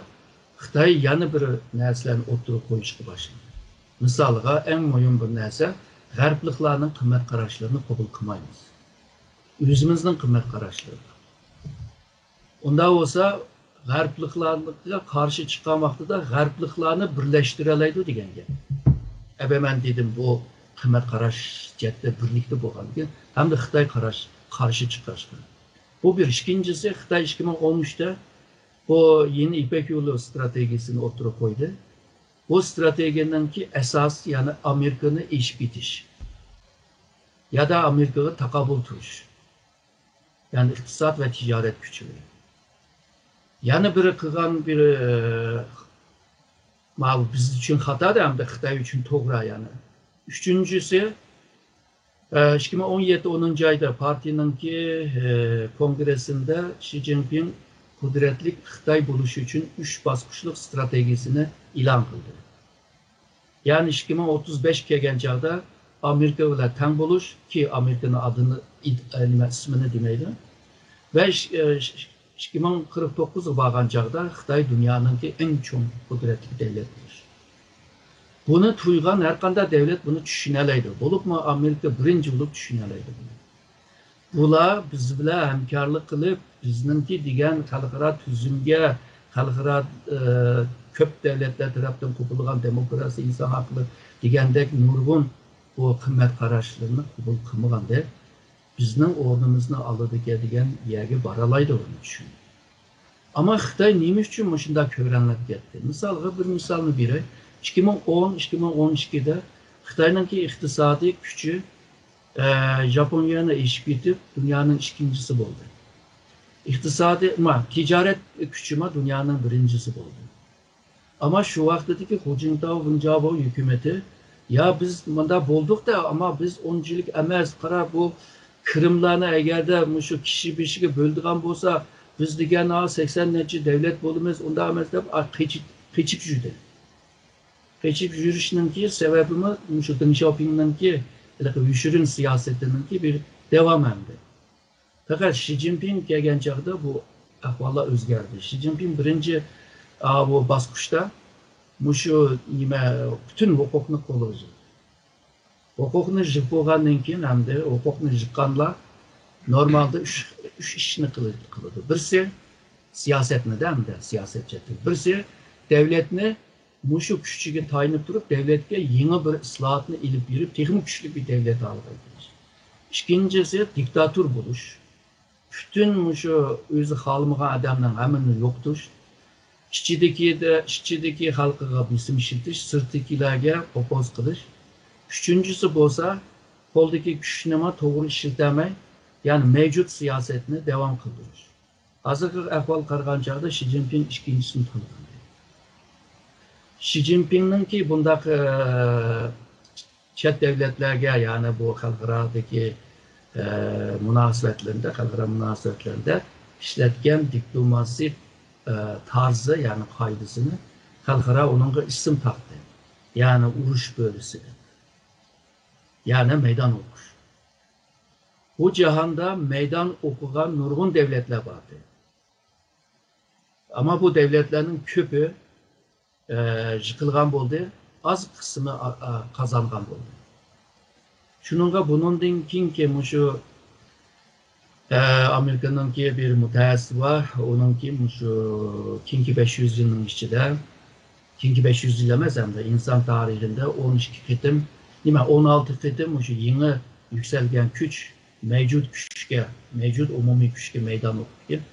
خىتاي يەنە بىر نەرسىلەرنى ئوتتۇرىغا قويۇشقا باشلىدى. مىسالغا، ئەڭ مۇھىم بىر نەرسە، غەربلىكلارنىڭ قىممەت قاراشلىرىنى قوبۇل قىلمايمىز. ئۆزىمىزنىڭ قىممەت قاراشلىرى. ئۇنداق بولسا، غەربلىكلارغا قارشى چىققان ۋاقتىدا غەربلىكلارنى بىرلەشتۈرەلەيدۇ دېگەن گەپ. ئەبە مەن دېدىم، بۇ قىممەت قاراش جەھەتتە بىرلىكتە بولغاندىكىن، ھەمدە خىتاي قاراش، قارشى چىقىشقا. بۇ بىر. ئىككىنچىسى، خىتاي ئىككى مىڭ ئون ئۈچتە بۇ يېڭى يىپەك يولى ئىستراتېگىيىسىنى ئوتتۇرىغا قويدى. بۇ ئىستراتېگىيەنىڭكى ئاساسى، يەنى ئامېرىكىنى ئېشىپ كېتىش. يادا ئامېرىكىغا تاقابىل تۇرۇش. يەنى ئىقتىساد ۋە تىجارەت كۈچى. يەنە بىرى قىلغان بىر، ئە، ماۋۇ بىز ئۈچۈن خاتا-دە، ئەمدى خىتاي ئۈچۈن توغرا يەنى. ئۈچىنچىسى، ئە، ئىككى مىڭ ئون يەتتە ئونىنچى ئايدا پارتىيىنىڭكى، ئە، كونگرېسسىندا شى جىنپىڭ قۇدرەتلىك خىتاي بولۇش ئۈچۈن ئۈچ باسقۇچلۇق ئىستراتېگىيىسىنى ئېلان قىلدى. يەنى ئىككى مىڭ ئوتتۇز بەش كەلگەن چاغدا ئامېرىكا بىلەن تەڭ بولۇش، كى ئامېرىكىنىڭ ئادىنى، ئىد-، ئە، نېمە، ئىسمىنى دېمەيلى. ۋە ئىش-، ئە، ئىش-، ئىككى مىڭ قىرىق توققۇزغا بارغان چاغدا خىتاي دۇنيانىڭكى ئەڭ چوڭ قۇدرەتلىك دەۋلەت بولۇش. بۇنى تۇيغان ھەر قانداق دەۋلەت بۇنى چۈشىنەلەيدۇ. بولۇپمۇ ئامېرىكا بىرىنچى بولۇپ چۈشىنەلەيدۇ بۇنى. بۇلار بىز بىلەن ھەمكارلىق قىلىپ، بىزنىڭكى دېگەن خەلقئارا تۈزۈمگە، خەلقئارا، ئى، كۆپ دۆلەتلەر تەرەپتىن قوبۇللىغان دېموكراتىيە، ئىنسان ھەقلىرى دېگەندەك نۇرغۇن بۇ قىممەت قاراشلىرىنى قوبۇل قىلمىغاندەك، بىزنىڭ ئورنىمىزنى ئالىدىكەن دېگەن يەرگە بارالايدۇ، بۇنى چۈشىنىپ. ئەمما خىتاي نېمە ئۈچۈن مۇشۇنداق كۆرەڭلەپ كەتتى؟ مىسالغا بىر مىسالنى بېرەي. ئىككى مىڭ ئون، ئىككى مىڭ ئون ئىككىدە خىتاينىڭكى ئىقتىسادىي كۈچى، ئە، ياپونىيەنى ئېشىپ كېتىپ، دۇنيانىڭ ئىككىنچىسى بولدى. ئىقتىسادىي، ما، تىجارەت كۈچى، ما، دۇنيانىڭ بىرىنچىسى بولدى. ئەمما شۇ ۋاقتىدىكى خۇ جىنتاۋ، ۋېن جياباۋ ھۆكۈمىتى، يا بىز مۇنداق بولدۇق-دە، ئەمما بىز ئۇنچىلىك ئەمەس، قارا، بۇ كىرىملارنى ئەگەردە مۇشۇ كىشى بېشىغا بۆلىدىغان بولسا، بىز دېگەن ھا سەكسەن نەچچە دەۋلەت بولىمىز، ئۇنداق ئەمەس دەپ، ئا، قېچىپ، قېچىپ يۈردى. قېچىپ يۈرۈشنىڭكى سەۋەبىمۇ مۇشۇ دېڭ شياۋپىڭنىڭكى ھېلىقى يوشۇرۇن سىياسىتىنىڭكى بىر داۋامى ئەمدى. پەقەت شى جىنپىڭ كەلگەن چاغدا بۇ ئەھۋاللار ئۆزگەردى. شى جىنپىڭ بىرىنچى، ئا، بۇ باسقۇچتا مۇشۇ نېمە، پۈتۈن ھوقۇقنى قولىغا ئالدى. ھوقۇقنى يىغىپ بولغاندىن كېيىن، ئەمدى ھوقۇقنى يىغقانلار نورمالدا ئۈچ، ئۈچ ئىشنى قىلى-، قىلىدۇ. بىرسى سىياسەتنى دە، ئەمدى سىياسەت جەھەتتىن. بىرسى دەۋلەتنى مۇشۇ كۈچىگە تايىنىپ تۇرۇپ، دەۋلەتكە يېڭى بىر ئىسلاھاتنى ئېلىپ بېرىپ، تېخىمۇ كۈچلۈك بىر دەۋلەت ھالىغا كېلىش. ئىككىنچىسى دىكتاتور بولۇش. پۈتۈن مۇشۇ ئۆزى خالىمىغان ئادەمنىڭ ھەممىنى يوقىتىش. ئىچىدىكىدە، ئىچىدىكى خەلقىگە بېسىم ئىشلىتىش، سىرتتىكىلەرگە ئوپوز قىلىش. ئۈچىنچىسى بولسا، قولدىكى كۈچنىمۇ توغرا ئىشلىتەلمەي، يەنى مەۋجۇت سىياسەتنى داۋام قىلدۇرۇش. ھازىرقى ئەھۋالغا قارىغان چاغدا شى جىنپىڭ ئىككىنچىسىنى تونۇغان. شى جىنپىڭنىڭكى بۇنداق، ئە، چەت دەۋلەتلەرگە، يەنى بۇ خەلقئارادىكى، ئە، مۇناسىۋەتلىرىدە، خەلقئارا مۇناسىۋەتلىرىدە ئىشلەتكەن دىپلوماسىي، ئە، تارزى، يەنى قائىدىسىنى خەلقئارا ئۇنىڭغا ئىسىم تاقتى. يەنى ئۇرۇش بۆلىسى دەپ. يەنى مەيدان ئوقۇش. بۇ جاھاندا مەيدان ئوقۇغان نۇرغۇن دەۋلەتلەر باردى. ئەمما بۇ دەۋلەتلەرنىڭ كۆپى، ئە، يىقىلغان بولدى، ئاز قىسمى، ئا، ئا، قازانغان بولدى. شۇنىڭغا بۇنىڭدىن كېيىنكى مۇشۇ، ئە، ئامېرىكىنىڭكى بىر مۇتەخەسسىسى بار، ئۇنىڭكى مۇشۇ كېيىنكى بەش يۈز يىلنىڭ ئىچىدە، كېيىنكى بەش يۈز يىل ئەمەس، ئەمدى ئىنسان تارىخىدا ئون ئىككى قېتىم، نېمە، ئون ئالتە قېتىم مۇشۇ يېڭى يۈكسەلگەن كۈچ، مەۋجۇت كۈچكە، مەۋجۇت ئومۇمىي كۈچكە مەيدان ئوقۇپ كېلىپ،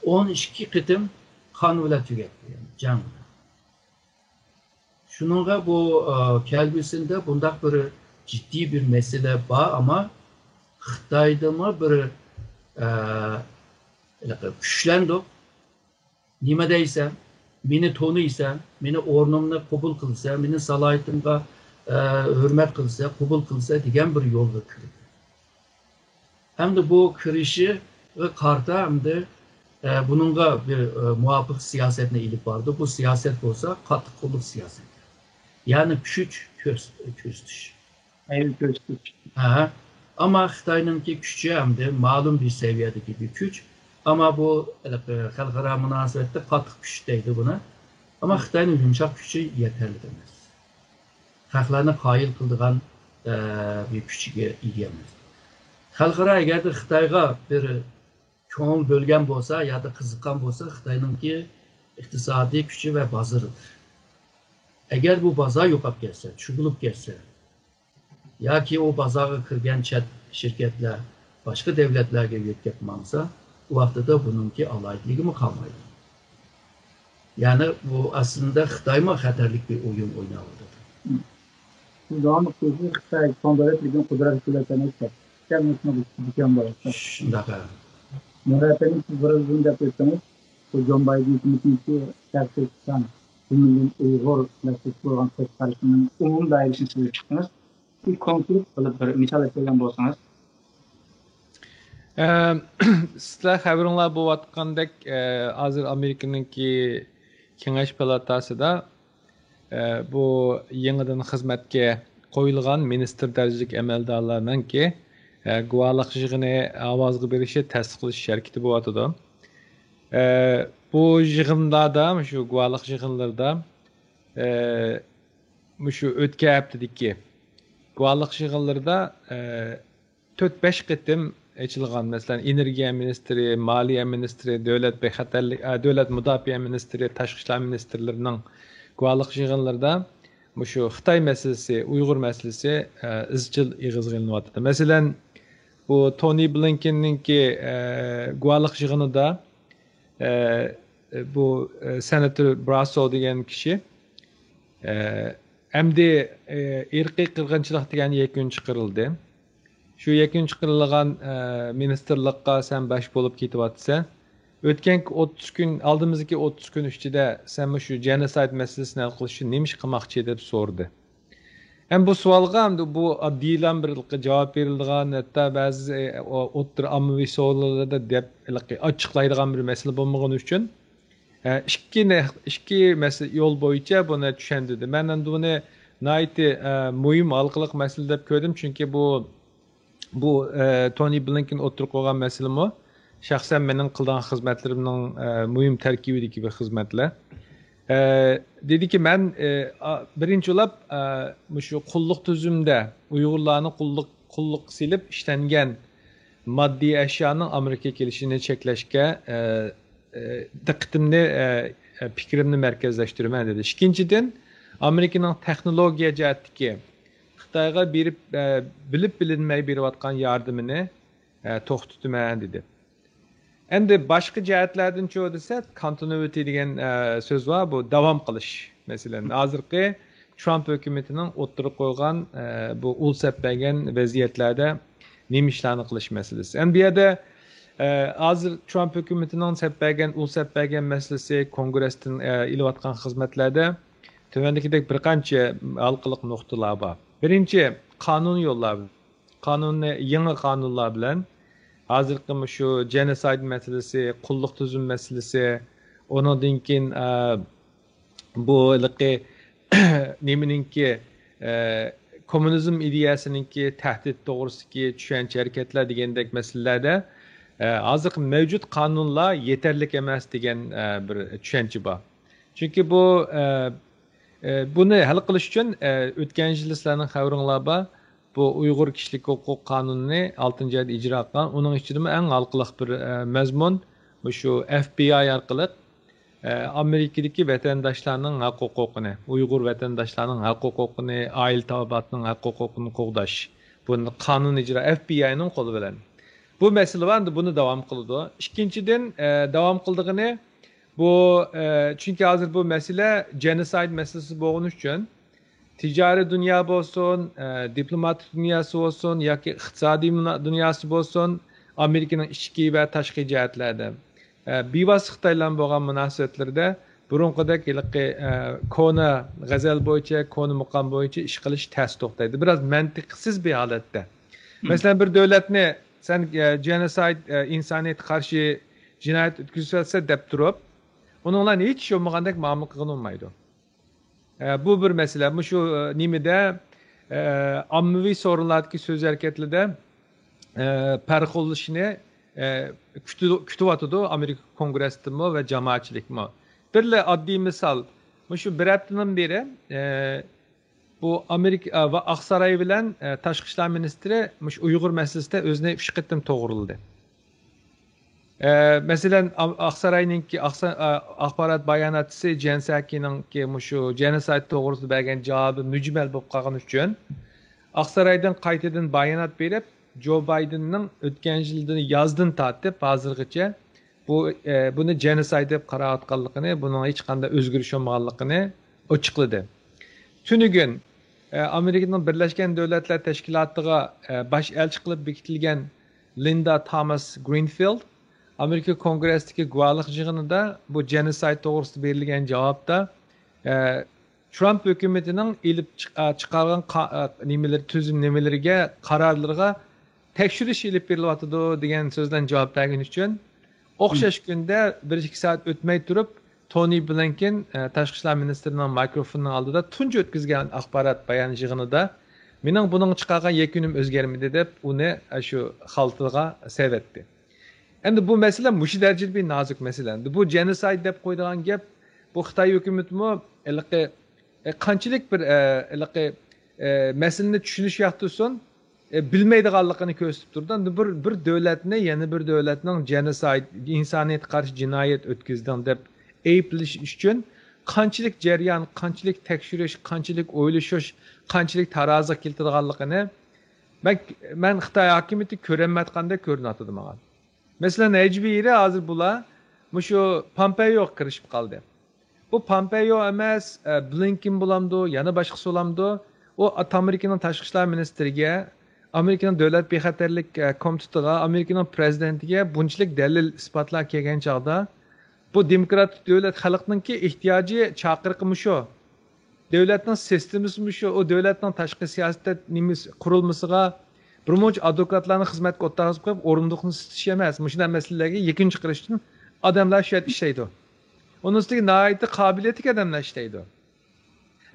ئون ئىككى قېتىم قان بىلەن تۈگەتتى، يەنى جەڭ بىلەن. شۇنىڭغا بۇ، ئا، كەلگۈسىدە بۇنداق بىر جىددىي بىر مەسىلە بار، ئەمما خىتايدىمۇ بىر، ئا، ھېلىقى كۈچلەندۇق. نېمە دەيسەن؟ مېنى تونۇيسەن، مېنى ئورنۇمنى قوبۇل قىلىسەن، مېنى سالاھىيىتىمغا، ئە، ھۆرمەت قىلىسەن، قوبۇل قىلىسەن دېگەن بىر يولغا كىردى. ئەمدى بۇ كىرىشىگە قارىتا ئەمدى، ئە، بۇنىڭغا بىر، ئە، مۇۋاپىق سىياسەتنى ئېلىپ باردى. بۇ سىياسەت بولسا قاتتىق قوللۇق سىياسەت. يەنى كۈچ كۆرس-، كۆرسىتىش. ئەيىب كۆرسىتىش. ھە. ئەمما خىتاينىڭكى كۈچى ئەمدى مەلۇم بىر سەۋىيەدىكى بىر كۈچ. ئەمما بۇ، ھېلىقى خەلقئارا مۇناسىۋەتتە قاتتىق كۈچ دەيدۇ بۇنى. ئەمما خىتاينىڭ يۇمشاق كۈچى يېتەرلىك ئەمەس. خەقلەرنى قايىل قىلىدىغان، ئە، بىر كۈچىگە ئىگە ئەمەس. خەلقئارا ئەگەردە خىتايغا بىر كۆڭۈل بۆلگەن بولسا يادا قىزىققان بولسا، خىتاينىڭكى ئىقتىسادىي كۈچى ۋە بازىرىدۇر. ئەگەر بۇ بازار يوقاپ كەتسە، چۈشۈرۈلۈپ كەتسە، ياكى ئۇ بازارغا كىرگەن چەت شىركەتلەر باشقا دەۋلەتلەرگە يۆتكەپ ماڭسا، ئۇ ۋاقتىدا بۇنىڭكى ئالاھىدىلىكىمۇ قالمايدۇ. يەنى بۇ ئەسلىدە خىتايمۇ خەتەرلىك بىر ئويۇن ئويناۋاتىدۇ. سىز داۋاملىق سۆزنى خىتاي چوڭ دۆلەت، لېكىن قۇدرەت دۆلەت ئەمەس دەپ. شۇنداق، ھە. مۇرات ئەمىن، سىز بىر ئۇزۇن دەپ ئۆتتىڭىز. بۇ جون بايدېن ھۆكۈمىتىنىڭكى شەرقىي تۈركىستان، بىر مىليون ئۇيغۇر مەسىلىسى بولغان سۆز قارىشىنىڭ ئومۇمىي دائىرىسىنى سۆزلەپ چىقتىڭىز. بىر كونكرېت قىلىپ بىر مىسال ئەكەلگەن بولسىڭىز. ئە، سىلەر خەۋىرىڭلار بولۇۋاتقاندەك، ئە، ھازىر ئامېرىكىنىڭكى كېڭەش پالاتاسىدا، ئە، بۇ يېڭىدىن خىزمەتكە قويۇلغان مىنىستىر دەرىجىلىك ئەمەلدارلارنىڭكى، ئە، گۇۋاھلىق يىغىنى ئاۋازغا بېرىشى تەستىقلىنىش ھەرىكىتى بولۇۋاتىدۇ. ئە، بۇ يىغىنلاردا، مۇشۇ گۇۋاھلىق يىغىنلىرىدا، ئە، مۇشۇ ئۆتكەن ھەپتىدىكى گۇۋاھلىق يىغىنلىرىدا، ئە، تۆت، بەش قېتىم ئېچىلغان، مەسىلەن، ئېنېرگىيە مىنىستىرى، مالىيە مىنىستىرى، دۆلەت بىخەتەرلىك، ئە، دۆلەت مۇداپىئە مىنىستىرى، تاشقى ئىشلار مىنىستىرلىرىنىڭ گۇۋاھلىق يىغىنلىرىدا مۇشۇ خىتاي مەسىلىسى، ئۇيغۇر مەسىلىسى، ئە، ئىزچىل ئېغىزغا ئېلىنىۋاتىدۇ. مەسىلەن، بۇ تونى بلىنكېننىڭكى، ئە، گۇۋاھلىق يىغىنىدا، ئە، بۇ سېناتور براسو دېگەن كىشى ئەمدى ئىرقىي قىرغىنچىلىق دېگەن يەكۈن چىقىرىلدى. شۇ يەكۈن چىقىرىلغان مىنىستىرلىققا سەن باش بولۇپ كېتىۋاتىسەن. ئۆتكەن ئوتتۇز كۈن، ئالدىمىزدىكى ئوتتۇز كۈن ئىچىدە سەن مۇشۇ جېنوسايد مەسىلىسىنى ھەل قىلىش ئۈچۈن نېمە ئىش قىلماقچى دەپ سورىدى. ئەمدى بۇ سوئالغا ئەمدى بۇ ئاددىيلا بىر جاۋاب بېرىلىدىغان، ھەتتا بەزى ئوتتۇرا ئاممىۋى سورۇنلاردا دەپ ئاچچىقلايدىغان بىر مەسىلە بولمىغىنى ئۈچۈن، ئىككى نە-، ئىككى مەسىلە يول بويىچە بۇنى چۈشەندۈردى. مەن ئەمدى بۇنى ناھايىتى مۇھىم ھالقىلىق مەسىلە دەپ كۆردۈم، چۈنكى بۇ بۇ تونى بلىنكېن ئوتتۇرىغا قويغان مەسىلىمۇ شەخسەن مېنىڭ قىلىدىغان خىزمەتلىرىمنىڭ مۇھىم تەركىبىدىكى بىر خىزمەتلەر. دېدىكى، مەن بىرىنچى بولۇپ مۇشۇ قۇللۇق تۈزۈمدە ئۇيغۇرلارنى قۇللۇق، قۇللۇققا سېلىپ ئىشلەنگەن ماددىي ئەشيانىڭ ئامېرىكىغا كېلىشىنى چەكلەشكە دىققىتىمنى، پىكرىمنى مەركەزلەشتۈرىمەن، دېدى. ئىككىنچىدىن، ئامېرىكىنىڭ تېخنولوگىيە جەھەتتىكى خىتايغا بېرىپ، بىلىپ بىلىنمەي بېرىۋاتقان ياردىمىنى توختىتىمەن، دېدى. ئەمدى باشقا جەھەتلەردىنچۇ دېسە، كونتىنۇئىتى دېگەن سۆز بار، بۇ داۋام قىلىش. مەسىلەن، ھازىرقى ترامپ ھۆكۈمىتىنىڭ ئوتتۇرىغا قويغان بۇ ئۇل سەپ بەرگەن ۋەزىيەتلەردە نېمە ئىشلارنى قىلىش مەسىلىسى. ئەمدى بۇ يەردە ھازىر ترامپ ھۆكۈمىتىنىڭ سەپ بەرگەن، ئۇل سەپ بەرگەن مەسىلىسى، كونگرېستىن ئېلىۋاتقان خىزمەتلەردە تۆۋەندىكىدەك بىر قانچە ھالقىلىق نۇقتىلار بار. بىرىنچى، قانۇن يوللار، قانۇننى، يېڭى قانۇنلار بىلەن ھازىرقى مۇشۇ جېنوسايد مەسىلىسى، قۇللۇق تۈزۈم مەسىلىسى، ئۇنىڭدىن كېيىن بۇ ھېلىقى نېمىنىڭكى، كوممۇنىزم ئىدىيەسىنىڭكى تەھدىت توغرىسىدىكى چۈشەنچە ھەرىكەتلەر دېگەندەك مەسىلىلەردە ھازىرقى مەۋجۇت قانۇنلار يېتەرلىك ئەمەس دېگەن بىر چۈشەنچە بار. چۈنكى بۇ، بۇنى ھەل قىلىش ئۈچۈن، ئۆتكەن يىلى سىلەرنىڭ خەۋىرىڭلار بار، بۇ ئۇيغۇر كىشىلىك ھوقۇق قانۇنىنى ئالتىنچى ئايدا ئىجرا قىلغان. ئۇنىڭ ئىچىدىمۇ ئەڭ ھالقىلىق بىر مەزمۇن مۇشۇ ئەف بى ئاي ئارقىلىق ئامېرىكىدىكى ۋەتەنداشلارنىڭ ھەق ھوقۇقىنى، ئۇيغۇر ۋەتەنداشلارنىڭ ھەق ھوقۇقىنى، ئائىلە تاۋابىئاتىنىڭ ھەق ھوقۇقىنى قوغداش. بۇنى قانۇن ئىجرا، ئەف بى ئاينىڭ قولى بىلەن. بۇ مەسىلە بار، ئەمدى بۇنى داۋام قىلىدۇ. ئىككىنچىدىن، داۋام قىلىدىغىنى، بۇ، ئە، چۈنكى ھازىر بۇ مەسىلە جېنوسايد مەسىلىسى بولغىنى ئۈچۈن، تىجارىي دۇنيا بولسۇن، ئە، دىپلوماتىك دۇنياسى بولسۇن ياكى ئىقتىسادىي مۇنا-، دۇنياسى بولسۇن، ئامېرىكىنىڭ ئىچكى ۋە تاشقى جەھەتلەردە، ئە، بىۋاسىتە خىتاي بىلەن بولغان مۇناسىۋەتلىرىدە بۇرۇنقىدەك ھېلىقى، ئە، كونا غەزەل بويىچە، كونا مۇقام بويىچە ئىش قىلىش تەس توختايدۇ. بىراز مەنتىقسىز بىر ھالەتتە. مەسىلەن، بىر دۆلەتنى سەن، ئە، جېنوسايد، ئە، ئىنسانىيەتكە قارشى جىنايەت ئۆتكۈزۈۋەتسە دەپ تۇرۇپ، ئۇنىڭ بىلەن ھېچ ئىش بولمىغاندەك مۇئامىلە قىلغىلى بولمايدۇ. ئە، بۇ بىر مەسىلە. مۇشۇ، ئە، نېمىدە، ئە، ئاممىۋى سورۇنلاردىكى سۆز ھەرىكەتلىرىدە، ئە، پەرقلىنىشنى، ئە، كۈتۈ-، كۈتۈۋاتىدۇ ئامېرىكا كونگرېسىدىمۇ ۋە جامائەتچىلىكمۇ. بىرلا ئاددىي مىسال، مۇشۇ بىر ھەپتىدىن بېرى، ئە، بۇ ئامېرىكا، ئە، ۋە ئاقساراي بىلەن، ئە، تاشقى ئىشلار مىنىستىرى مۇشۇ ئۇيغۇر مەسىلىسىدە ئۆزىنى ئۈچ قېتىم توغرىلىدى. ئە، مەسىلەن، ئا-، ئاقساراينىڭكى، ئاقسا-، ئا-، ئاخبارات باياناتچىسى جېن ساكىنىڭكى مۇشۇ جېنوسايد توغرىسىدا بەرگەن جاۋابى مۈجمەل بولۇپ قالغىنى ئۈچۈن، ئاقسارايدىن قايتىدىن بايانات بېرىپ، جو بايدېننىڭ ئۆتكەن يىلدىن يازدىن تارتىپ ھازىرغىچە بۇ، ئە، بۇنى جېنوسايد دەپ قاراۋاتقانلىقىنى، بۇنىڭ ھېچقانداق ئۆزگىرىش بولمىغانلىقىنى ئوچۇقلىدى. تۈنۈگۈن، ئە، ئامېرىكىنىڭ بىرلەشكەن دۆلەتلەر تەشكىلاتىغا، ئە، باش ئەلچى قىلىپ بېكىتىلگەن لىندا تاماس گرىنفىلد ئامېرىكا كونگرېسسىدىكى گۇۋاھلىق يىغىنىدا بۇ جېنوسايد توغرىسىدا بېرىلگەن جاۋابتا، ئە، ترامپ ھۆكۈمىتىنىڭ ئېلىپ چىق-، ئە، چىقارغان قا-، ئە، نېمىلىرى، تۈزۈم نېمىلىرىگە، قارارلىرىغا تەكشۈرۈش ئېلىپ بېرىلىۋاتىدۇ دېگەن سۆز بىلەن جاۋاب بەرگىنى ئۈچۈن، ئوخشاش كۈندە بىر ئىككى سائەت ئۆتمەي تۇرۇپ، تونى بلىنكېن، ئە، تاشقى ئىشلار مىنىستىرىنىڭ مىكروفونىنىڭ ئالدىدا تۇنجى ئۆتكۈزگەن ئاخبارات بايان يىغىنىدا، مېنىڭ بۇنىڭغا چىقارغان يەكۈنۈم ئۆزگەرمىدى دەپ، ئۇنى، ئە، شۇ خالتىغا سېلىۋەتتى. ئەمدى بۇ مەسىلە مۇشۇ دەرىجىدە بىر نازۇك مەسىلە. ئەمدى بۇ جېنوسايد دەپ قويىدىغان گەپ، بۇ خىتاي ھۆكۈمىتىمۇ ھېلىقى، ئە، قانچىلىك بىر، ئە، ھېلىقى، ئە، مەسىلىنى چۈشىنىش ياق تۇرسۇن، ئە، بىلمەيدىغانلىقىنى كۆرسىتىپ تۇرىدۇ. ئەمدى بىر، بىر دۆلەتنى يەنە بىر دۆلەتنىڭ جېنوسايد، ئىنسانىيەتكە قارشى جىنايەت ئۆتكۈزدىڭ دەپ ئەيىبلىشى ئۈچۈن قانچىلىك جەريان، قانچىلىك تەكشۈرۈش، قانچىلىك ئويلىشىش، قانچىلىك تارازىغا كېلتۈرىدىغانلىقىنى مەن، مەن خىتاي ھاكىمىيىتى كۆرەلمەيۋاتقاندەك كۆرۈنۈۋاتىدۇ ماڭا. مەسىلەن، ھەجبىرى ھازىر بۇلار مۇشۇ پامپېيوغا كىرىشىپ قالدى. بۇ پامپېيو ئەمەس، ئە، بلىنكېن بولامدۇ، يەنە باشقىسى بولامدۇ؟ ئۇ ئامېرىكىنىڭ تاشقى ئىشلار مىنىستىرىگە، ئامېرىكىنىڭ دۆلەت بىخەتەرلىك، ئە، كومىتېتىغا، ئامېرىكىنىڭ پرېزىدېنتىگە بۇنچىلىك دەلىل-ئىسپاتلار كەلگەن چاغدا، بۇ دېموكراتىك دۆلەت خەلقنىڭكى ئېھتىياجى، چاقىرىقى مۇشۇ. دۆلەتنىڭ سىستېمىسى مۇشۇ. ئۇ دۆلەتنىڭ تاشقى سىياسەت نېمىسى، قۇرۇلمىسىغا بىر مۇنچە ئادۋوكاتلارنى خىزمەتكە ئولتۇرغۇزۇپ قويۇپ، ئورۇندۇقنى سېتىش ئەمەس، مۇشۇنداق مەسىلىلەرگە يەكۈن چىقىرىشتىن ئادەملەر شۇ يەردە ئىشلەيدۇ. ئۇنىڭ ئۈستىگە ناھايىتى قابىلىيەتلىك ئادەملەر ئىشلەيدۇ.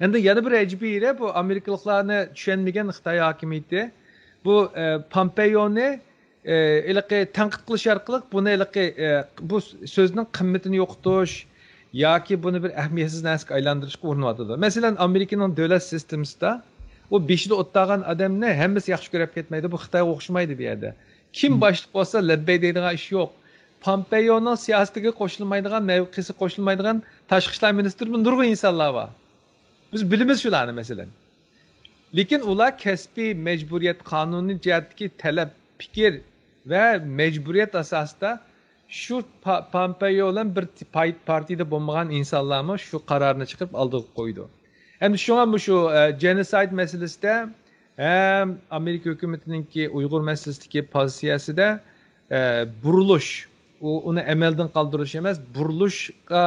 ئەمدى يەنە بىر ئەجىبىي يېرى، بۇ ئامېرىكىلىقلارنى چۈشەنمىگەن خىتاي ھاكىمىيىتى. بۇ، ئە، پامپېيونى، ئە، ھېلىقى تەنقىد قىلىش ئارقىلىق بۇنى ھېلىقى، ئە، بۇ سۆزنىڭ قىممىتىنى يوقىتىش ياكى بۇنى بىر ئەھمىيەتسىز نەرسىگە ئايلاندۇرۇشقا ئۇرۇنۇۋاتىدۇ. مەسىلەن، ئامېرىكىنىڭ دۆلەت سىستېمىسىدا ئۇ بېشىدا ئولتۇرغان ئادەمنى ھەممىسى ياخشى كۆرۈپ كەتمەيدۇ. بۇ خىتايغا ئوخشىمايدۇ بۇ يەردە. كىم باشلىق بولسا لەببەي دەيدىغان ئىش يوق. پامپېيونىڭ سىياسىتىگە قوشۇلمايدىغان، مەۋقىسى قوشۇلمايدىغان تاشقى ئىشلار مىنىستىرىمۇ نۇرغۇن ئىنسانلار بار. بىز بىلىمىز شۇلارنى، مەسىلەن. لېكىن ئۇلار كەسپىي مەجبۇرىيەت، قانۇنىي جەھەتتىكى تەلەپ، پىكىر ۋە مەجبۇرىيەت ئاساسىدا شۇ پا-، پامپېيو بىلەن بىر پاي-، پارتىيىدا بولمىغان ئىنسانلارمۇ شۇ قارارنى چىقىرىپ ئالدىغا قويىدۇ. ئەمدى شۇڭا مۇشۇ، ئە، جېنوسايد مەسىلىسىدە ھەم ئامېرىكا ھۆكۈمىتىنىڭكى ئۇيغۇر مەسىلىسىدىكى پوزىتسىيەسىدە، ئە، بۇرۇلۇش، ئۇ، ئۇنى ئەمەلدىن قالدۇرۇش ئەمەس، بۇرۇلۇشقا،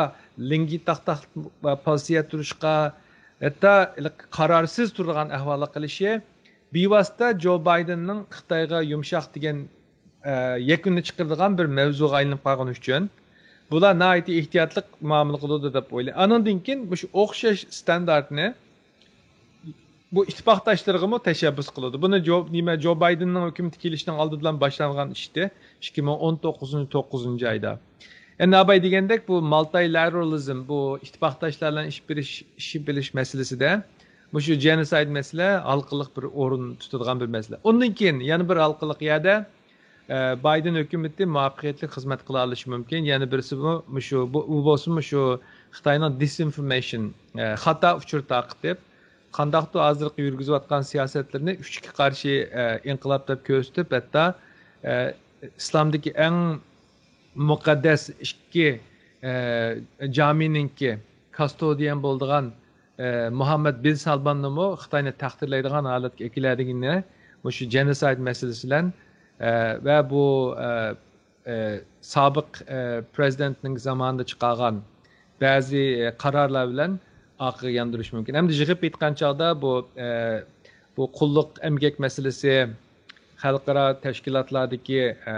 لىڭگى تاق-تاق پوزىتسىيە تۇرۇشقا، ھەتتا قارارسىز تۇرىدىغان ئەھۋالغا قېلىشى بىۋاسىتە جو بايدېننىڭ خىتايغا يۇمشاق دېگەن، ئە، يەكۈننى چىقىرىدىغان بىر مەۋزۇغا ئايلىنىپ قالغىنى ئۈچۈن، بۇلار ناھايىتى ئېھتىياتلىق مۇئامىلە قىلىدۇ دەپ ئويلايمەن. ئانىڭدىن كېيىن مۇشۇ ئوخشاش ستاندارتنى بۇ ئىتتىپاقداشلىرىغىمۇ تەشەببۇس قىلىدۇ. بۇنى جو، نېمە، جو بايدېننىڭ ھۆكۈمىتى كېلىشىنىڭ ئالدى بىلەن باشلانغان ئىشتى. ئىككى مىڭ ئون توققۇزىنچى، توققۇزىنچى ئايدا. ئەمدى ئاباي دېگەندەك، بۇ مالتىلاتېرالىزم، بۇ ئىتتىپاقداشلار بىلەن ئىش بېرىش، ئىش بېرىش مەسىلىسىدە مۇشۇ جېنوسايد مەسىلە ھالقىلىق بىر ئورۇن تۇتىدىغان بىر مەسىلە. ئۇندىن كېيىن يەنە بىر ھالقىلىق يەردە، ئە، بايدېن ھۆكۈمىتى مۇۋەپپەقىيەتلىك خىزمەت قىلالىشى مۇمكىن. يەنە بىرسى بۇ، مۇشۇ، بۇ، بۇ بولسا مۇشۇ خىتاينىڭ دىسئىنفورمېيشن، ئە، خاتا ئۇچۇر تارقىتىپ، قانداقتۇر ھازىرقى يۈرگۈزۈۋاتقان سىياسەتلىرىنى ئۈچكە قارشى، ئە، ئىنقىلاب دەپ كۆرسىتىپ، ھەتتا، ئە، ئىسلامدىكى ئەڭ مۇقەددەس ئىككى، ئە، جامىنىڭكى كاستودىيەن بولىدىغان، ئە، مۇھەممەد بىن سالماننىمۇ خىتاينى تەقدىرلەيدىغان ھالەتكە ئەكېلەلىگىنى مۇشۇ جېنوسايد مەسىلىسى بىلەن، ئە، ۋە بۇ، ئە، ئە، سابىق، ئە، پرېزىدېنتنىڭ زامانىدا چىقارغان بەزى، ئە، قارارلار بىلەن ئارقىغا ياندۇرۇش مۇمكىن. ئەمدى يىغىپ ئېيتقان چاغدا بۇ، ئە، بۇ قۇللۇق ئەمگەك مەسىلىسى، خەلقئارا تەشكىلاتلاردىكى، ئە،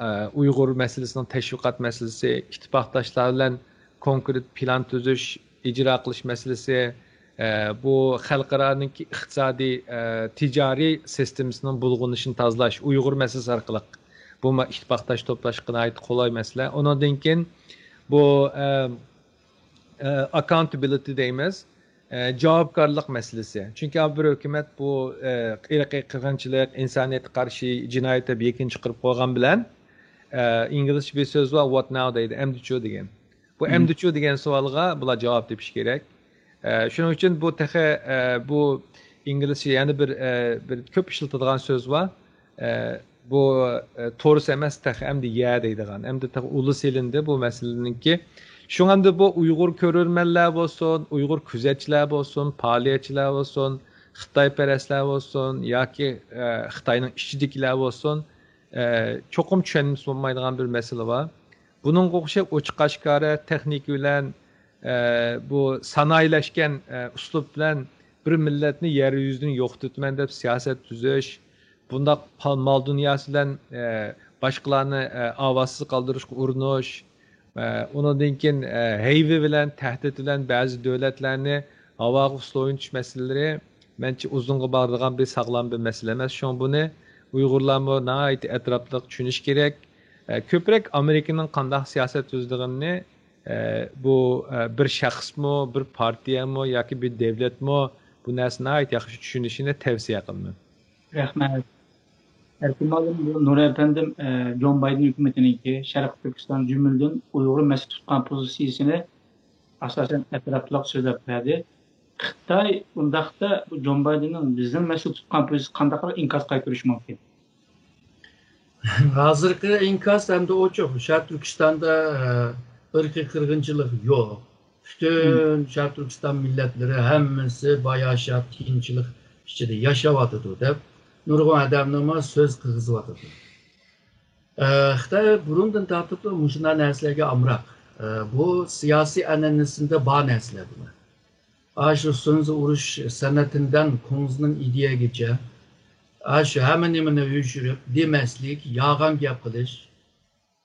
ئە، ئۇيغۇر مەسىلىسىنىڭ تەشۋىقات مەسىلىسى، ئىتتىپاقداشلار بىلەن كونكرېت پىلان تۈزۈش، ئىجرا قىلىش مەسىلىسى، ئە، بۇ خەلقئارانىڭكى ئىقتىسادىي، ئە، تىجارىي سىستېمىسىنىڭ بۇلغىنىشىنى تازىلاش، ئۇيغۇر مەسىلىسى ئارقىلىق بۇمۇ ئىتتىپاقداش توپلاشقا ناھايىتى قولاي مەسىلە. ئۇنىڭدىن كېيىن بۇ، ئە، ئە، ئاكاونتابىلىتى دەيمىز، ئە، جاۋابكارلىق مەسىلىسى. چۈنكى بىر ھۆكۈمەت بۇ، ئە، ئىرقىي قىرغىنچىلىق، ئىنسانىيەتكە قارشى جىنايەت دەپ يەكۈن چىقىرىپ قويغان بىلەن، ئە، ئىنگلىزچە بىر سۆز بار، "What now؟" دەيدۇ، "ئەمدىچۇ؟" دېگەن. بۇ ئەمدىچۇ دېگەن سوئالغا بۇلار جاۋاب تېپىشى كېرەك. ئە، شۇنىڭ ئۈچۈن بۇ تېخى، ئە، بۇ ئىنگلىزچە يەنە بىر، ئە، بىر كۆپ ئىشلىتىدىغان سۆز بار. ئە، بۇ، ئە، تورس ئەمەس، تېخى ئەمدى يە دەيدىغان. ئەمدى تېخى ئۇلى سېلىندى بۇ مەسىلىنىڭكى. شۇڭا ئەمدى بۇ ئۇيغۇر كۆرۈرمەنلەر بولسۇن، ئۇيغۇر كۆزەتچىلەر بولسۇن، پائالىيەتچىلەر بولسۇن، خىتايپەرەسلەر بولسۇن ياكى، ئە، خىتاينىڭ ئىچىدىكىلەر بولسۇن، ئە، چوقۇم چۈشەنمىسە بولمايدىغان بىر مەسىلە بار. بۇنىڭغا ئوخشاپ ئوچۇق ئاشكارا تېخنىكا بىلەن، ئە، بۇ سانائىيلەشكەن، ئە، ئۇسلۇب بىلەن بىر مىللەتنى يەر يۈزىدىن يوقىتىۋېتىمەن دەپ سىياسەت تۈزۈش، بۇنداق پا-، مال دۇنياسى بىلەن، ئە، باشقىلارنى، ئە، ئاۋازسىز قالدۇرۇشقا ئۇرۇنۇش، ئە، ئۇنىڭدىن كېيىن، ئە، ھەيۋە بىلەن، تەھدىت بىلەن بەزى دۆلەتلەرنى ھاۋاغا ئۇسسۇل ئوينىتىش مەسىلىلىرى مەنچە ئۇزۇنغا بارىدىغان بىر ساغلام بىر مەسىلە ئەمەس. شۇڭا بۇنى ئۇيغۇرلارمۇ ناھايىتى ئەتراپلىق چۈشىنىشى كېرەك. ئە، كۆپرەك ئامېرىكىنىڭ قانداق سىياسەت تۈزىدىغىنىنى، ئە، بۇ، ئە، بىر شەخسمۇ، بىر پارتىيەمۇ ياكى بىر دۆلەتمۇ بۇ نەرسىنى ناھايىتى ياخشى چۈشىنىشىنى تەۋسىيە قىلىمەن. رەھمەت. ئەركىن مۇئەللىم، بۇ نۇر ئەپەندىم، ئە، جون بايدېن ھۆكۈمىتىنىڭكى شەرقىي تۈركىستان، جۈملىدىن ئۇيغۇر مەسىلىسى تۇتقان پوزىتسىيىسىنى ئاساسەن ئەتراپلىق سۆزلەپ بەردى. خىتاي ئۇنداقتا بۇ جون بايدېننىڭ بىزنىڭ مەسىلە تۇتقان پوزىتسىيىسى قانداقراق ئىنكاس قايتۇرۇشى مۇمكىن؟ ھازىرقى ئىنكاس ئەمدى ئوچۇق. شەرقىي تۈركىستاندا، ئە، ئىرقىي قىرغىنچىلىق يوق. پۈتۈن شەرقىي تۈركىستان مىللەتلىرى ھەممىسى باياشات، تىنچلىق ئىچىدە ياشاۋاتىدۇ دەپ نۇرغۇن ئادەمنىمۇ سۆز قىلغۇزۇۋاتىدۇ. ئە، خىتاي بۇرۇندىن تارتىپلا مۇشۇنداق نەرسىلەرگە ئامراق. ئە، بۇ سىياسىي ئەنئەنىسىدە بار نەرسىلەر بۇلار. ئاشۇ سۇنزى ئۇرۇش سەنئىتىدىن كۇڭزىنىڭ ئىدىيەگىچە، ئاشۇ ھەممە نېمىنى ئۆچۈرۈپ، دېمەسلىك، يالغان گەپ قىلىش.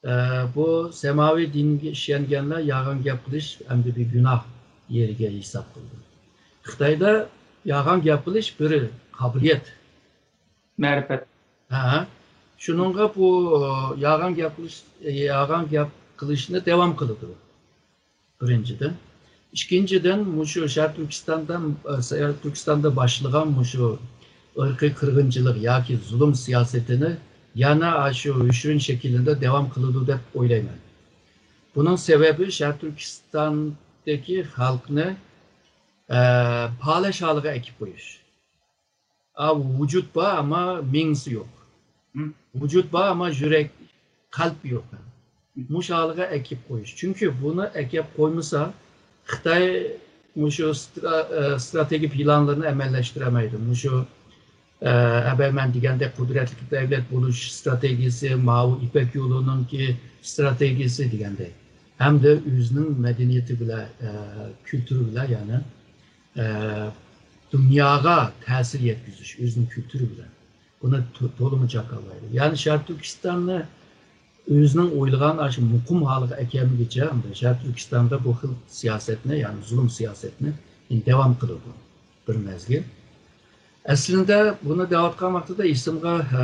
ئە، بۇ سەماۋى دىنگە ئىشەنگەنلەر يالغان گەپ قىلىش ئەمدى بىر گۇناھ يېرىگە ھېساب قىلىدۇ. خىتايدا يالغان گەپ قىلىش بىر قابىلىيەت. مەرىپەت. ھە. شۇنىڭغا بۇ يالغان گەپ قىلىش، يالغان گەپ قىلىشنى داۋام قىلىدۇ. بىرىنچىدىن. ئىككىنچىدىن، مۇشۇ شەرقىي تۈركىستاندا، شەرقىي تۈركىستاندا باشلىغان مۇشۇ ئىرقىي قىرغىنچىلىق ياكى زۇلۇم سىياسىتىنى يەنە شۇ يوشۇرۇن شەكىلدە داۋام قىلىدۇ دەپ ئويلايمەن. بۇنىڭ سەۋەبى شەرقىي تۈركىستاندىكى خەلقنى، ئە، پالەچ ھالىغا ئەكىپ قويۇش. ئا، ۋۇجۇد بار، ئەمما مېڭىسى يوق. ۋۇجۇد بار، ئەمما يۈرەك، قەلب يوق. مۇشۇ ھالغا ئەكىپ قويۇش. چۈنكى بۇنى ئەكەپ قويمىسا، خىتاي مۇشۇ سترا-، ئە، ستراتېگىيە پىلانلىرىنى ئەمەلىيلەشتۈرەلمەيدۇ. مۇشۇ، ئە، ئەۋەل مەن دېگەندەك قۇدرەتلىك دەۋلەت بولۇش ستراتېگىيىسى، ماۋۇ يىپەك يولىنىڭكى ستراتېگىيىسى دېگەندەك. ھەمدە ئۆزىنىڭ مەدەنىيىتى بىلەن، ئە، كۈلتۈرى بىلەن، يەنى، ئە، دۇنياغا تەسىر يەتكۈزۈش، ئۆزىنىڭ كۈلتۈرى بىلەن. بۇنى تو-، تولىمۇ جاكارلايدۇ. يەنى شەرقىي تۈركىستاننى ئۆزىنىڭ ئويلىغان ئاشۇ مۇقىم ھالىغا ئەكەلمىگۈچە، ئەمدى شەرقىي تۈركىستاندا بۇ خىل سىياسەتنى، يەنى زۇلۇم سىياسەتنى داۋام قىلىدۇ بىر مەزگىل. ئەسلىندە بۇنى دەۋاتقان ۋاقتىدا ئېسىمگە، ئە،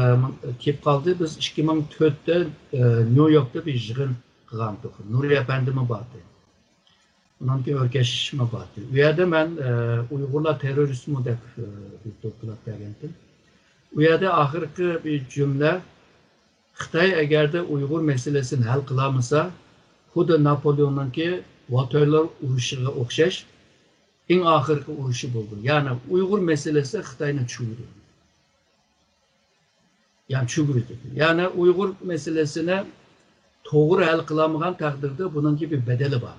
كېلىپ قالدى. بىز ئىككى مىڭ تۆتتە، ئە، نيۇ يوركتا بىر يىغىن قىلغانتۇق. نۇرى ئەپەندىمۇ باردى. ئۇنىڭدىن كېيىن ئۆركەشمۇ باردى. ئۇ يەردە مەن، ئە، ئۇيغۇرلار تېررورىستمۇ دەپ، ئە، بىر دوكلات بەرگەنتىم. ئۇ يەردە ئاخىرقى بىر جۈملە، خىتاي ئەگەردە ئۇيغۇر مەسىلىسىنى ھەل قىلالمىسا، خۇددى ناپولېئوننىڭكى ۋاتورلار ئۇرۇشىغا ئوخشاش ئەڭ ئاخىرقى ئۇرۇشى بولىدۇ. يەنى ئۇيغۇر مەسىلىسى خىتاينى چۈۋىدۇ. يەنى چۈۋىدۇ. يەنى ئۇيغۇر مەسىلىسىنى توغرا ھەل قىلالمىغان تەقدىردە بۇنىڭكى بىر بەدىلى بار.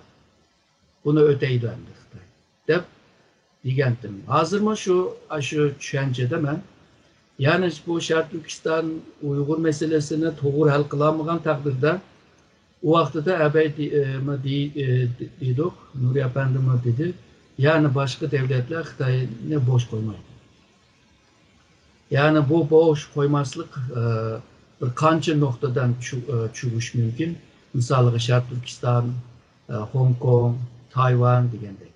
بۇنى ئۆتەيدۇ ئەمدى خىتاي، دەپ دېگەنتىم. ھازىرمۇ شۇ، ئاشۇ چۈشەنچىدە مەن. يەنى بۇ شەرقىي تۈركىستان ئۇيغۇر مەسىلىسىنى توغرا ھەل قىلالمىغان تەقدىردە، ئۇ ۋاقتىدا ئەبەي دې-، ئە، ما دې-، ئە، دېدۇق، نۇرى ئەپەندىمۇ دېدى، يەنى باشقا دەۋلەتلەر خىتاينى بوش قويمايدۇ. يەنى بۇ بوش قويماسلىق، ئە، بىر قانچە نۇقتىدىن چۈ-، ئە، چۈشۈش مۇمكىن. مىسالىغا، شەرقىي تۈركىستان، ئە، خوڭكوڭ، تايۋان دېگەندەك.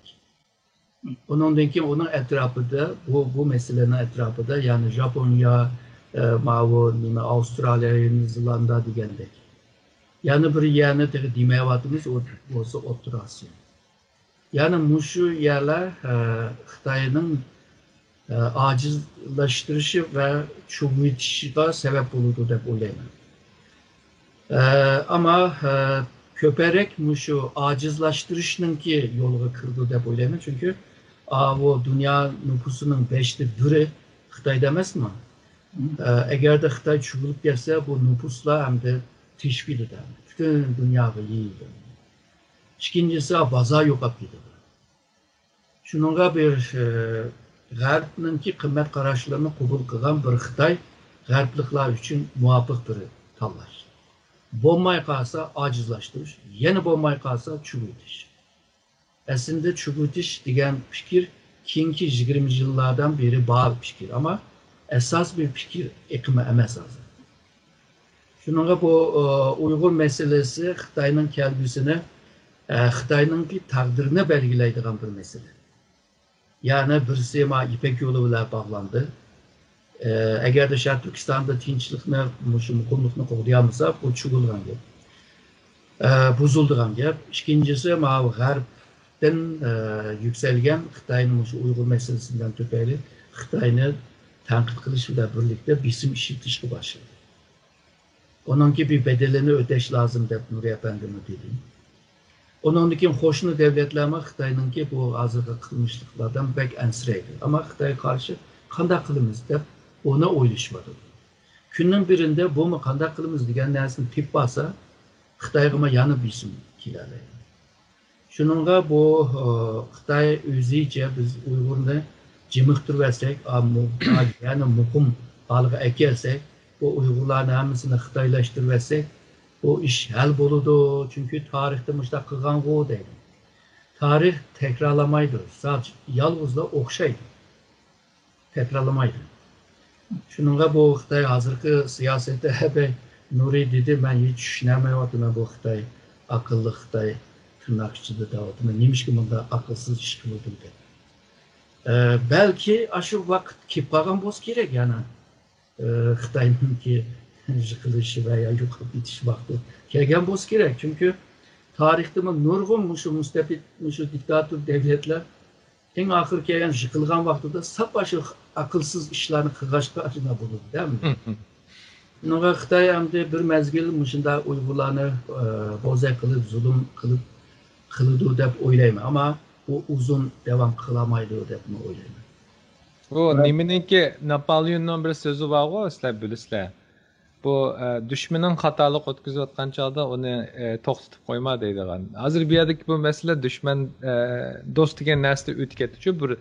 ئۇنىڭدىن كېيىن ئۇنىڭ ئەتراپىدا، بۇ، بۇ مەسىلىنىڭ ئەتراپىدا، يەنى ژاپونىيە، ئە، ماۋۇ نېمە، ئاۋسترالىيە، يېڭى زېلاندىيە دېگەندەك. يەنە بىر يەرنى تېخى دېمەيۋاتىمىز، ئۇ بولسا ئوتتۇرا ئاسىيا. يەنى مۇشۇ يەرلەر، ئە، خىتاينىڭ، ئە، ئاجىزلاشتۇرۇشى ۋە چۆكۈۋېتىشىغا سەۋەب بولىدۇ دەپ ئويلايمەن. ئە، ئەمما، ئە، كۆپرەك مۇشۇ ئاجىزلاشتۇرۇشنىڭكى يولىغا كىرىدۇ دەپ ئويلايمەن. چۈنكى ئاۋۇ دۇنيا نوپۇسىنىڭ بەشتە بىرى خىتايدا ئەمەسمۇ؟ ئە، ئەگەردە خىتاي چۆكۈپ كەتسە، بۇ نوپۇسلار ئەمدى تېشىپ كېتىدۇ، پۈتۈن دۇنياغا يېيىلىدۇ. ئىككىنچىسى، بازار يوقاپ كېتىدۇ. شۇنىڭغا بىر، ئە، غەربنىڭكى قىممەت قاراشلىرىنى قوبۇل قىلغان بىر خىتاي غەربلىكلەر ئۈچۈن مۇۋاپىق بىر تاللاش. بولماي قالسا ئاجىزلاشتۇرۇش، يەنە بولماي قالسا چۆكۈۋېتىش. ئەسلىدە چۆكۈۋېتىش دېگەن پىكىر كېيىنكى يىگىرمە يىللاردىن بېرى بار پىكىر، ئەمما ئاساس بىر پىكىر ئېقىمى ئەمەس ھازىر. شۇنىڭغا بۇ، ئۇيغۇر مەسىلىسى خىتاينىڭ كەلگۈسىنى، خىتاينىڭكى تەقدىرىنى بەلگىلەيدىغان بىر مەسىلە. يەنى بىرسى ما يىپەك يولى بىلەن باغلاندى. ئەگەردە شەرقىي تۈركىستاندا تىنچلىقنى، مۇشۇ مۇقىملىقنى قوغدىيالمىسا، بۇ چۈشۈرۈلگەن گەپ. بۇزۇلىدىغان گەپ. ئىككىنچىسى، ماۋۇ غەربتىن يۈكسەلگەن خىتاينىڭ مۇشۇ ئۇيغۇر مەسىلىسى بىلەن تۈپەيلى خىتاينى تەنقىد قىلىش بىلەن بىرلىكتە بېسىم ئىشلىتىشكە باشلىدى. ئۇنىڭكى بىر بەدىلىنى ئۆتەش لازىم دەپ نۇرى ئەپەندىمۇ دېدى. ئۇنىڭدىن كېيىن قوشنا دۆلەتلەرمۇ خىتاينىڭكى بۇ ھازىرقى قىلمىشلىقلاردىن بەك ئەنسىرەيدۇ. ئەمما خىتايغا قارشى قانداق قىلىمىز دەپ ئۇنى ئويلىشىۋاتىدۇ. كۈننىڭ بىرىندە بۇمۇ قانداق قىلىمىز دېگەن نەرسىنى تېپىپ ئالسا، خىتايغىمۇ يەنە بېسىم كېلەلەيدۇ. شۇنىڭغا بۇ، ئى، خىتاي ئۆزىچە بىز ئۇيغۇرنى جىمىقتۇرۇۋەتسەك، ئا، مۇ-، ئا، يەنە مۇقىم ھالغا ئەكەلسەك، بۇ ئۇيغۇرلارنى ھەممىسىنى خىتايلاشتۇرۇۋەتسەك، بۇ ئىش ھەل بولىدۇ. چۈنكى تارىختا مۇشۇنداق قىلغانغۇ دەيدۇ. تارىخ تەكرارلىمايدۇ، سادىچە يالغۇزلا ئوخشايدۇ. تەكرارلىمايدۇ. شۇنىڭغا بۇ خىتاي ھازىرقى سىياسەتتە بەك نۇرى دېدى، مەن ھېچ چۈشىنەلمەيۋاتىمەن بۇ خىتاي، ئاقىللىق خىتاي، تىرناق ئىچىدە دەۋاتىمەن، نېمىشقا مۇنداق ئاقىلسىز ئىش قىلىدۇ دەپ. ئە، بەلكى ئاشۇ ۋاقىت كېلىپ قالغان بولسا كېرەك يەنە. ئە، خىتاينىڭكى يىقىلىشى ۋە يا يوقاپ كېتىش ۋاقتى كەلگەن بولسا كېرەك. چۈنكى تارىختىمۇ نۇرغۇن مۇشۇ مۇستەبىت، مۇشۇ دىكتاتور دەۋلەتلەر ئەڭ ئاخىرى كەلگەن يىقىلغان ۋاقتىدا ساپ ئاشۇ ئاقىلسىز ئىشلارنى قىلغاچقا ئاشۇنداق بولىدۇ دەمدۇ. شۇنىڭغا خىتاي ئەمدى بىر مەزگىل مۇشۇنداق ئۇيغۇرلارنى، ئە، بوزەك قىلىپ، زۇلۇم قىلىپ، قىلىدۇ دەپ ئويلايمەن. ئەمما بۇ ئۇزۇن داۋام قىلالمايدۇ دەپمۇ ئويلايمەن. بۇ نېمىنىڭكى، ناپولېئوننىڭ بىر سۆزى بارغۇ، سىلەر بىلىسىلەر. بۇ، ئە، دۈشمىنىڭ خاتالىق ئۆتكۈزۈۋاتقان چاغدا ئۇنى، ئە، توختىتىپ قويما دەيدىغان. ھازىر بۇ يەردىكى بۇ مەسىلە دۈشمەن، ئە، دوست دېگەن نەرسىدە ئۆتۈپ كەتتىچۇ. بىر،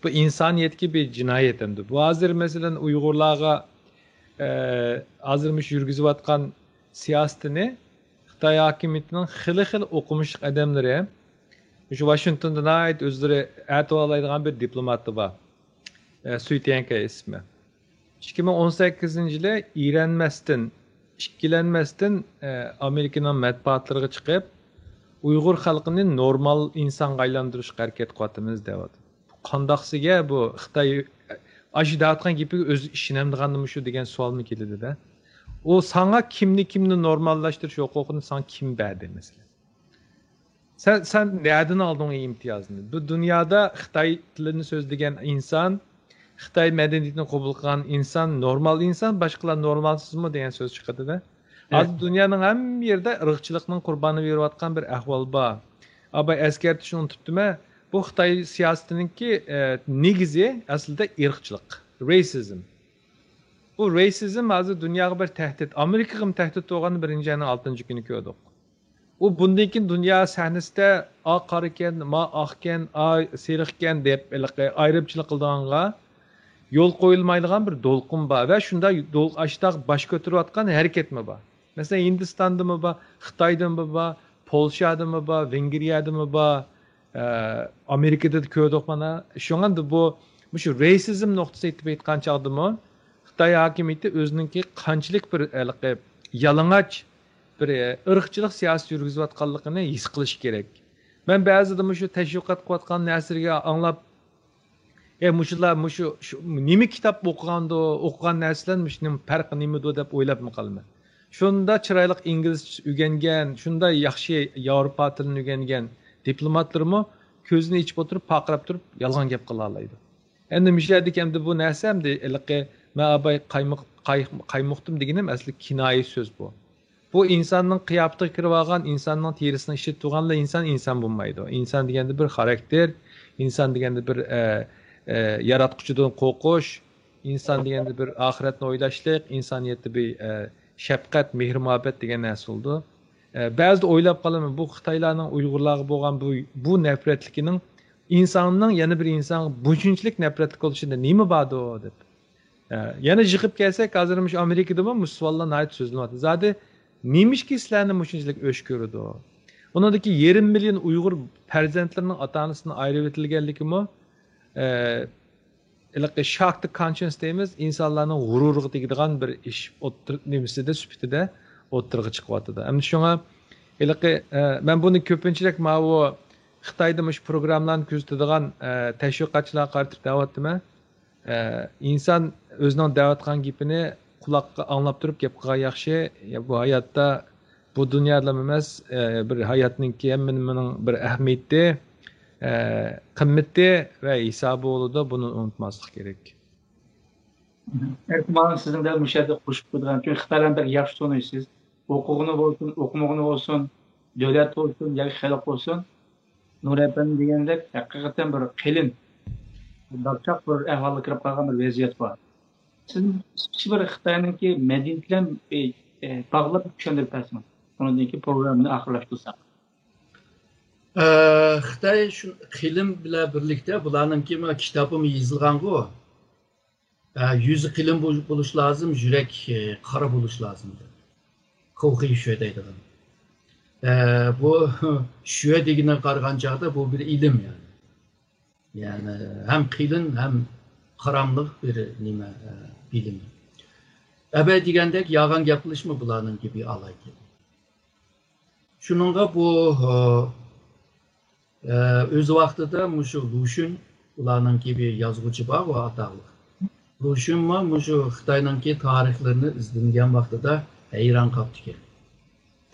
بۇ ئىنسانىيەتكە بىر جىنايەت ئەمدى. بۇ ھازىر مەسىلەن ئۇيغۇرلارغا، ئە، ھازىر مۇشۇ يۈرگۈزۈۋاتقان سىياسىتىنى خىتاي ھاكىمىيىتىنىڭ خېلى خېلى ئوقۇمۇشلۇق ئادەملىرى، مۇشۇ ۋاشىنگتوندا ناھايىتى ئۆزلىرى ئەتىۋالايدىغان بىر دىپلوماتى بار. ئە، سۈي تيەنكەي ئىسمى. ئىككى مىڭ ئون سەككىزىنچى يىلى ئىرەنمەستىن، ئىككىلەنمەستىن، ئە، ئامېرىكىنىڭ مەتبۇئاتلىرىغا چىقىپ، ئۇيغۇر خەلقىنى نورمال ئىنسانغا ئايلاندۇرۇشقا ھەرىكەت قىلىۋاتىمىز دەۋاتىدۇ. بۇ قانداقسىگە بۇ خىتاي ئاشۇ دەۋاتقان گېپىگە ئۆزى ئىشىنەمدىغاندىمۇ شۇ دېگەن سوئالمۇ كېلىدۇ-دە. ئۇ ساڭا كىمنى، كىمنى نورماللاشتۇرۇش ھوقۇقىنى ساڭا كىم بەردى مەسىلەن؟ سەن، سەن نەدىن ئالدىڭ ئىمتىيازنى؟ بۇ دۇنيادا خىتاي تىلىنى سۆزلىگەن ئىنسان، خىتاي مەدەنىيىتىنى قوبۇل قىلغان ئىنسان، نورمال ئىنسان، باشقىلار نورمالسىزمۇ دېگەن سۆز چىقىدۇ-دە. ھازىر دۇنيانىڭ ھەممە يېرىدە ئىرقچىلىقنىڭ قۇربانى بېرىۋاتقان بىر ئەھۋال بار. ئاباي ئەسكەرتىشنى ئۇنتۇپتىمەن. بۇ خىتاي سىياسىتىنىڭكى، ئە، نېگىزى ئەسلىدە ئىرقچىلىق، رېسىزم. بۇ رېسىزم ھازىر دۇنياغا بىر تەھدىت، ئامېرىكىغىمۇ تەھدىت بولغاننى بىرىنچى ئاينىڭ ئالتىنچى كۈنى كۆردۇق. ئۇ بۇندىن كېيىن دۇنيا سەھنىسىدە ئا قارىكەن، ما ئاقكەن، ئا سېرىقكەن دەپ ھېلىقى ئايرىمچىلىق قىلىدىغانغا يول قويۇلمايدىغان بىر دولقۇن بار ۋە شۇنداق دول-، ئاشتاق باش كۆتۈرۈۋاتقان ھەرىكەتمۇ بار. مەسىلەن، ھىندىستاندىمۇ بار، خىتايدىمۇ بار، پولشادىمۇ بار، ۋېنگرىيەدىمۇ بار، ئە، ئامېرىكىدا كۆردۇق مانا. شۇڭا بۇ، مۇشۇ رېسىزم نۇقتىسى ئېتىپ ئېيتقان چاغدىمۇ خىتاي ھاكىمىيىتى ئۆزىنىڭكى قانچىلىك بىر ھېلىقى يالىڭاچ بىر، ئە، ئىرقچىلىق سىياسىتى يۈرگۈزۈۋاتقانلىقىنى ھېس قىلىشى كېرەك. مەن بەزىدە مۇشۇ تەشۋىقات قىلىۋاتقان نەرسىلەرگە ئاڭلاپ، ئە، مۇشۇلار، مۇشۇ، شۇ، نېمە كىتاب ئوقۇغاندۇ، ئوقۇغان نەرسىلەر مۇشۇنىڭ پەرقى نېمىدۇ دەپ ئويلاپمۇ قالىمەن. شۇنداق چىرايلىق ئىنگلىزچە ئۆگەنگەن، شۇنداق ياخشى ياۋروپا تىلىنى ئۆگەنگەن دىپلوماتلىرىمۇ كۆزىنى ئېچىپ ئولتۇرۇپ، پارقىراپ تۇرۇپ يالغان گەپ قىلالايدۇ. ئەمدى مۇشۇ يەردىكى ئەمدى بۇ نەرسە ئەمدى ھېلىقى مەن ئاباي قايمۇق-، قاي-، قايمۇقتۇم دېگىنىم ئەسلى كىنايە سۆز بۇ. بۇ ئىنساننىڭ قىياپىتىگە كىرىۋالغان، ئىنساننىڭ تېرىسىنىڭ ئىچىدە تۇرغانلا ئىنسان ئىنسان بولمايدۇ. ئىنسان دېگەندە بىر خاراكتېر، ئىنسان دېگەندە بىر، ئە، ئە، ياراتقۇچىدىن قورقۇش، ئىنسان دېگەندە بىر ئاخىرەتنى ئويلاشلىق، ئىنسانىيەتتە بىر، ئە، شەپقەت، مېھىر-مۇھەببەت دېگەن نەرسە بولىدۇ. ئە، بەزىدە ئويلاپ قالىمەن، بۇ خىتايلارنىڭ ئۇيغۇرلارغا بولغان بۇ، بۇ نەپرەتلىكىنىڭ ئىنساننىڭ يەنە بىر ئىنسانغا بۇنچىلىك نەپرەتلىك بولۇشىدا نېمە باردۇ دەپ. ئە، يەنە يىغىپ كەلسەك، ھازىر مۇشۇ ئامېرىكىدىمۇ مۇشۇ سوئاللار ناھايىتى سۆزلىنىۋاتىدۇ. زادى نېمىشقا سىلەرنى مۇشۇنچىلىك ئۆچ كۆرىدۇ؟ ئۇنىڭدىكى يېرىم مىليون ئۇيغۇر پەرزەنتلىرىنىڭ ئاتا-ئانىسىدىن ئايرىۋېتىلگەنلىكىمۇ، ئە، ھېلىقى شاكتا كونشېنس دەيمىز، ئىنسانلارنىڭ غۇرۇرىغا تېگىدىغان بىر ئىش ئوتتۇر-، نېمىسىدە، سۈپىتىدە ئوتتۇرىغا چىقىۋاتىدۇ. ئەمدى شۇڭا ھېلىقى، ئە، مەن بۇنى كۆپىنچىلىك ماۋۇ خىتايدا مۇشۇ پروگراممىلارنى كۆزىتىدىغان، ئە، تەشۋىقاتچىلارغا قارىتىپ دەۋاتىمەن. ئە، ئىنسان ئۆزىنىڭ دەۋاتقان گېپىنى قۇلاققا ئاڭلاپ تۇرۇپ گەپ قىلغان ياخشى. يا، بۇ ھاياتتا، بۇ دۇنيادىلا ئەمەس، ئە، بىر ھاياتنىڭكى ھەممىنىڭ بىر ئەھمىيىتى، ئە، قىممىتى ۋە ھېسابى بولىدۇ. بۇنى ئۇنتۇماسلىق كېرەك. ئەركىن مۇئەللىم، سىزنى دەل مۇشۇ يەردە قوشۇپ قويىدىغان، چۈنكى خىتايلارنى بەك ياخشى تونۇيسىز. ئوقۇغىنى بولسۇن، ئوقۇمىغىنى بولسۇن، دۆلەت بولسۇن ياكى خەلق بولسۇن، نۇر ئەپەندى دېگەندەك ھەقىقەتەن بىر قېلىن، بارچاق بىر ئەھۋالغا كىرىپ قالغان بىر ۋەزىيەت بار. سىز بىر خىتاينىڭكى مەدەنىيىتى بىلەن، ئى، ئى، باغلاپ چۈشەندۈرۈپ بەرسىڭىز. ئۇنىڭدىن كېيىن پروگراممىنى ئاخىرلاشتۇرساق. ئە، خىتاي شۇ قېلىن بىلەن بىرلىكتە بۇلارنىڭكى مانا كىتابىمۇ يېزىلغانغۇ. ئە، يۈزى قېلىن بول-، بولۇش لازىم، يۈرەك، ئە، قارا بولۇش لازىم دەپ. كوخېي شۈە دەيدىغان. ئە، بۇ شۈە دېگىنىگە قارىغان چاغدا بۇ بىر ئىلىم يەنى. يەنى ھەم قېلىن، ھەم قاراملىق بىر نېمە، ئە، بىلىم. ئەبەي دېگەندەك يالغان گەپ قىلىشمۇ بۇلارنىڭكى بىر ئالاھىدىلىكى. شۇنىڭغا بۇ، ئە، ئۆز ۋاقتىدا مۇشۇ لۇشۈن، ئۇلارنىڭكى بىر يازغۇچى بار، ئۇ ئاتاقلىق. لۇشۈنمۇ مۇشۇ خىتاينىڭكى تارىخلىرىنى ئىزدىنگەن ۋاقتىدا ھەيران قاپتىكەن.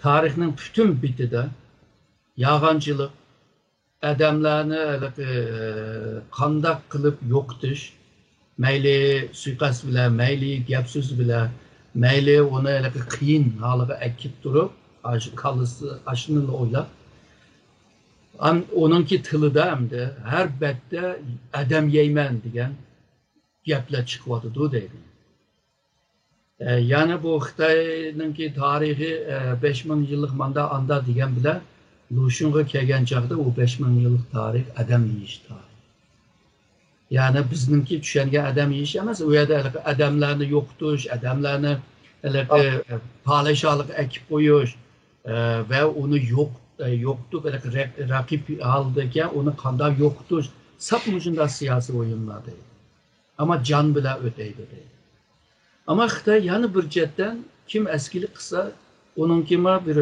تارىخنىڭ پۈتۈن بېتىدە يالغانچىلىق، ئادەملەرنى ھېلىقى، ئە، قانداق قىلىپ يوقىتىش، مەيلى سۇيىقەست بىلەن، مەيلى گەپ سۆز بىلەن، مەيلى ئۇنى ھېلىقى قىيىن ھالىغا ئەكىپ تۇرۇپ، ئاشۇ كاللىسى ئاشۇنىلا ئويلاپ، ئەم-، ئۇنىڭكى تىلىدا ئەمدى ھەر بەتتە ئادەم يەيمەن دېگەن گەپلەر چىقىۋاتىدۇ دەيدۇ. ئە، يەنى بۇ خىتاينىڭكى تارىخى، ئە، بەش مىڭ يىللىق ماندا ئاندا دېگەن بىلەن لۇشۈنغا كەلگەن چاغدا ئۇ بەش مىڭ يىللىق تارىخ ئادەم يېيىش تارىخى. يەنى بىزنىڭكى چۈشەنگەن ئادەم يېيىش ئەمەس، ئۇ يەردە ھېلىقى ئادەملەرنى يوقىتىش، ئادەملەرنى ھېلىقى، ئە، پادىشاھلىققا ئەكىپ قويۇش، ئە، ۋە ئۇنى يوق-، ئە، يوقىتىپ، ھېلىقى رەق-، رەقىب ھالدىكەن، ئۇنى قانداق يوقىتىش، ساپ مۇشۇنداق سىياسىي ئويۇنلار دەيدۇ. ئەمما جان بىلەن ئۆتەيدۇ دەيدۇ. ئەمما خىتاي يەنە بىر جەھەتتىن كىم ئەسكىلىك قىلسا، ئۇنىڭكىمۇ بىر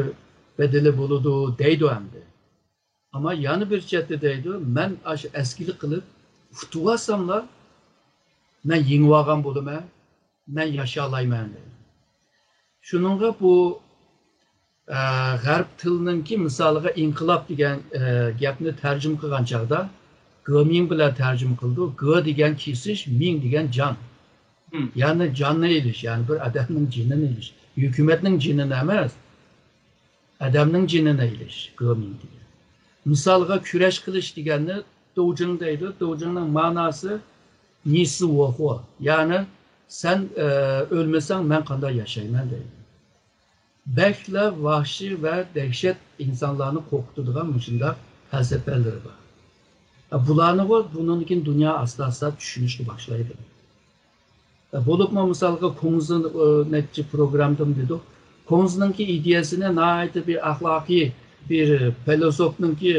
بەدىلى بولىدۇ دەيدۇ ئەمدى. ئەمما يەنە بىر جەھەتتە دەيدۇ، مەن ئاشۇ ئەسكىلىك قىلىپ ئۇتۇۋالساملا، مەن يېڭىۋالغان بولىمەن، مەن ياشالايمەن دەيدۇ. شۇنىڭغا بۇ، ئە، غەرب تىلىنىڭكى مىسالىغا ئىنقىلاب دېگەن، ئە، گەپنى تەرجىمە قىلغان چاغدا، گېمىڭ بىلەن تەرجىمە قىلىدۇ. گې دېگەن كېسىش، مىڭ دېگەن جان. مم. يەنى جاننى ئېلىش، يەنى بىر ئادەمنىڭ جېنىنى ئېلىش. ھۆكۈمەتنىڭ جېنىنى ئەمەس، ئادەمنىڭ جېنىنى ئېلىش، گېمىڭ دېگەن. مىسالغا، كۈرەش قىلىش دېگەننى دوجىڭ دەيدۇ. دوجىڭنىڭ مەناسى نىسى ۋوخۇ، يەنى سەن، ئە، ئۆلمىسەڭ مەن قانداق ياشايمەن دەيدۇ. بەكلا ۋاھشىي ۋە دەھشەت ئىنسانلارنى قورقۇتىدىغان مۇشۇنداق پەلسەپىلىرى بار. ئە، بۇلارنىغۇ بۇنىڭدىن كېيىن دۇنيا ئاستا-ئاستا چۈشىنىشكە باشلايدۇ. بولۇپمۇ مىسالغا كۇڭزى، ئى، نەچچە پروگراممىدىمۇ دېدۇق. كۇڭزىنىڭكى ئىدىيەسىنى ناھايىتى بىر ئەخلاقىي، بىر پەيلاسوپنىڭكى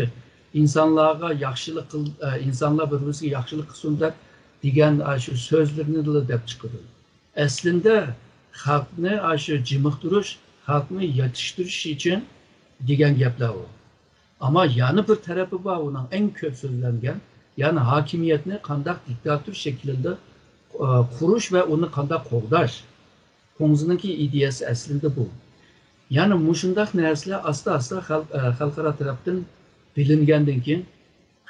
ئىنسانلارغا ياخشىلىق قىل-، ئى، ئىنسانلار بىر-بىرسىگە ياخشىلىق قىلسۇن دەپ دېگەن ئاشۇ سۆزلىرىنىلا دەپ چىقىدۇ. ئەسلىندە خەلقنى ئاشۇ جىمىقتۇرۇش، خەلقنى يېتىشتۈرۈش ئۈچۈن دېگەن گەپلەر ئۇ. ئەمما يەنە بىر تەرىپى بار، ئۇنىڭ ئەڭ كۆپ سۆزلەنگەن، يەنى ھاكىمىيەتنى قانداق دىكتاتور شەكلىدە، ئە، قۇرۇش ۋە ئۇنى قانداق قوغداش. كۇڭزىنىڭكى ئىدىيەسى ئەسلىدە بۇ. يەنى مۇشۇنداق نەرسىلەر ئاستا-ئاستا خەلق-، ئە، خەلقئارا تەرەپتىن بىلىنگەندىن كېيىن،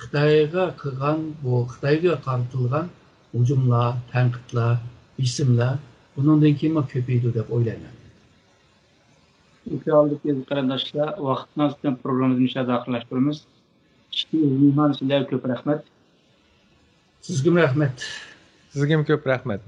خىتايغا قىلغان، بۇ خىتايغا قارىتىلغان ھۇجۇملار، تەنقىدلەر، بېسىملار بۇنىڭدىن كېيىنمۇ كۆپىيىدۇ دەپ ئويلايمەن. ئىنشائاللا، ئەزىز قېرىنداشلار، ۋاقىتنىڭ ئۈستىدىن پروگراممىمىزنى مۇشۇ يەردە ئاخىرلاشتۇرىمىز. ئىككى مېھمان سىلەرگە كۆپ رەھمەت. سىزگىمۇ رەھمەت. سىزگىمۇ كۆپ رەھمەت.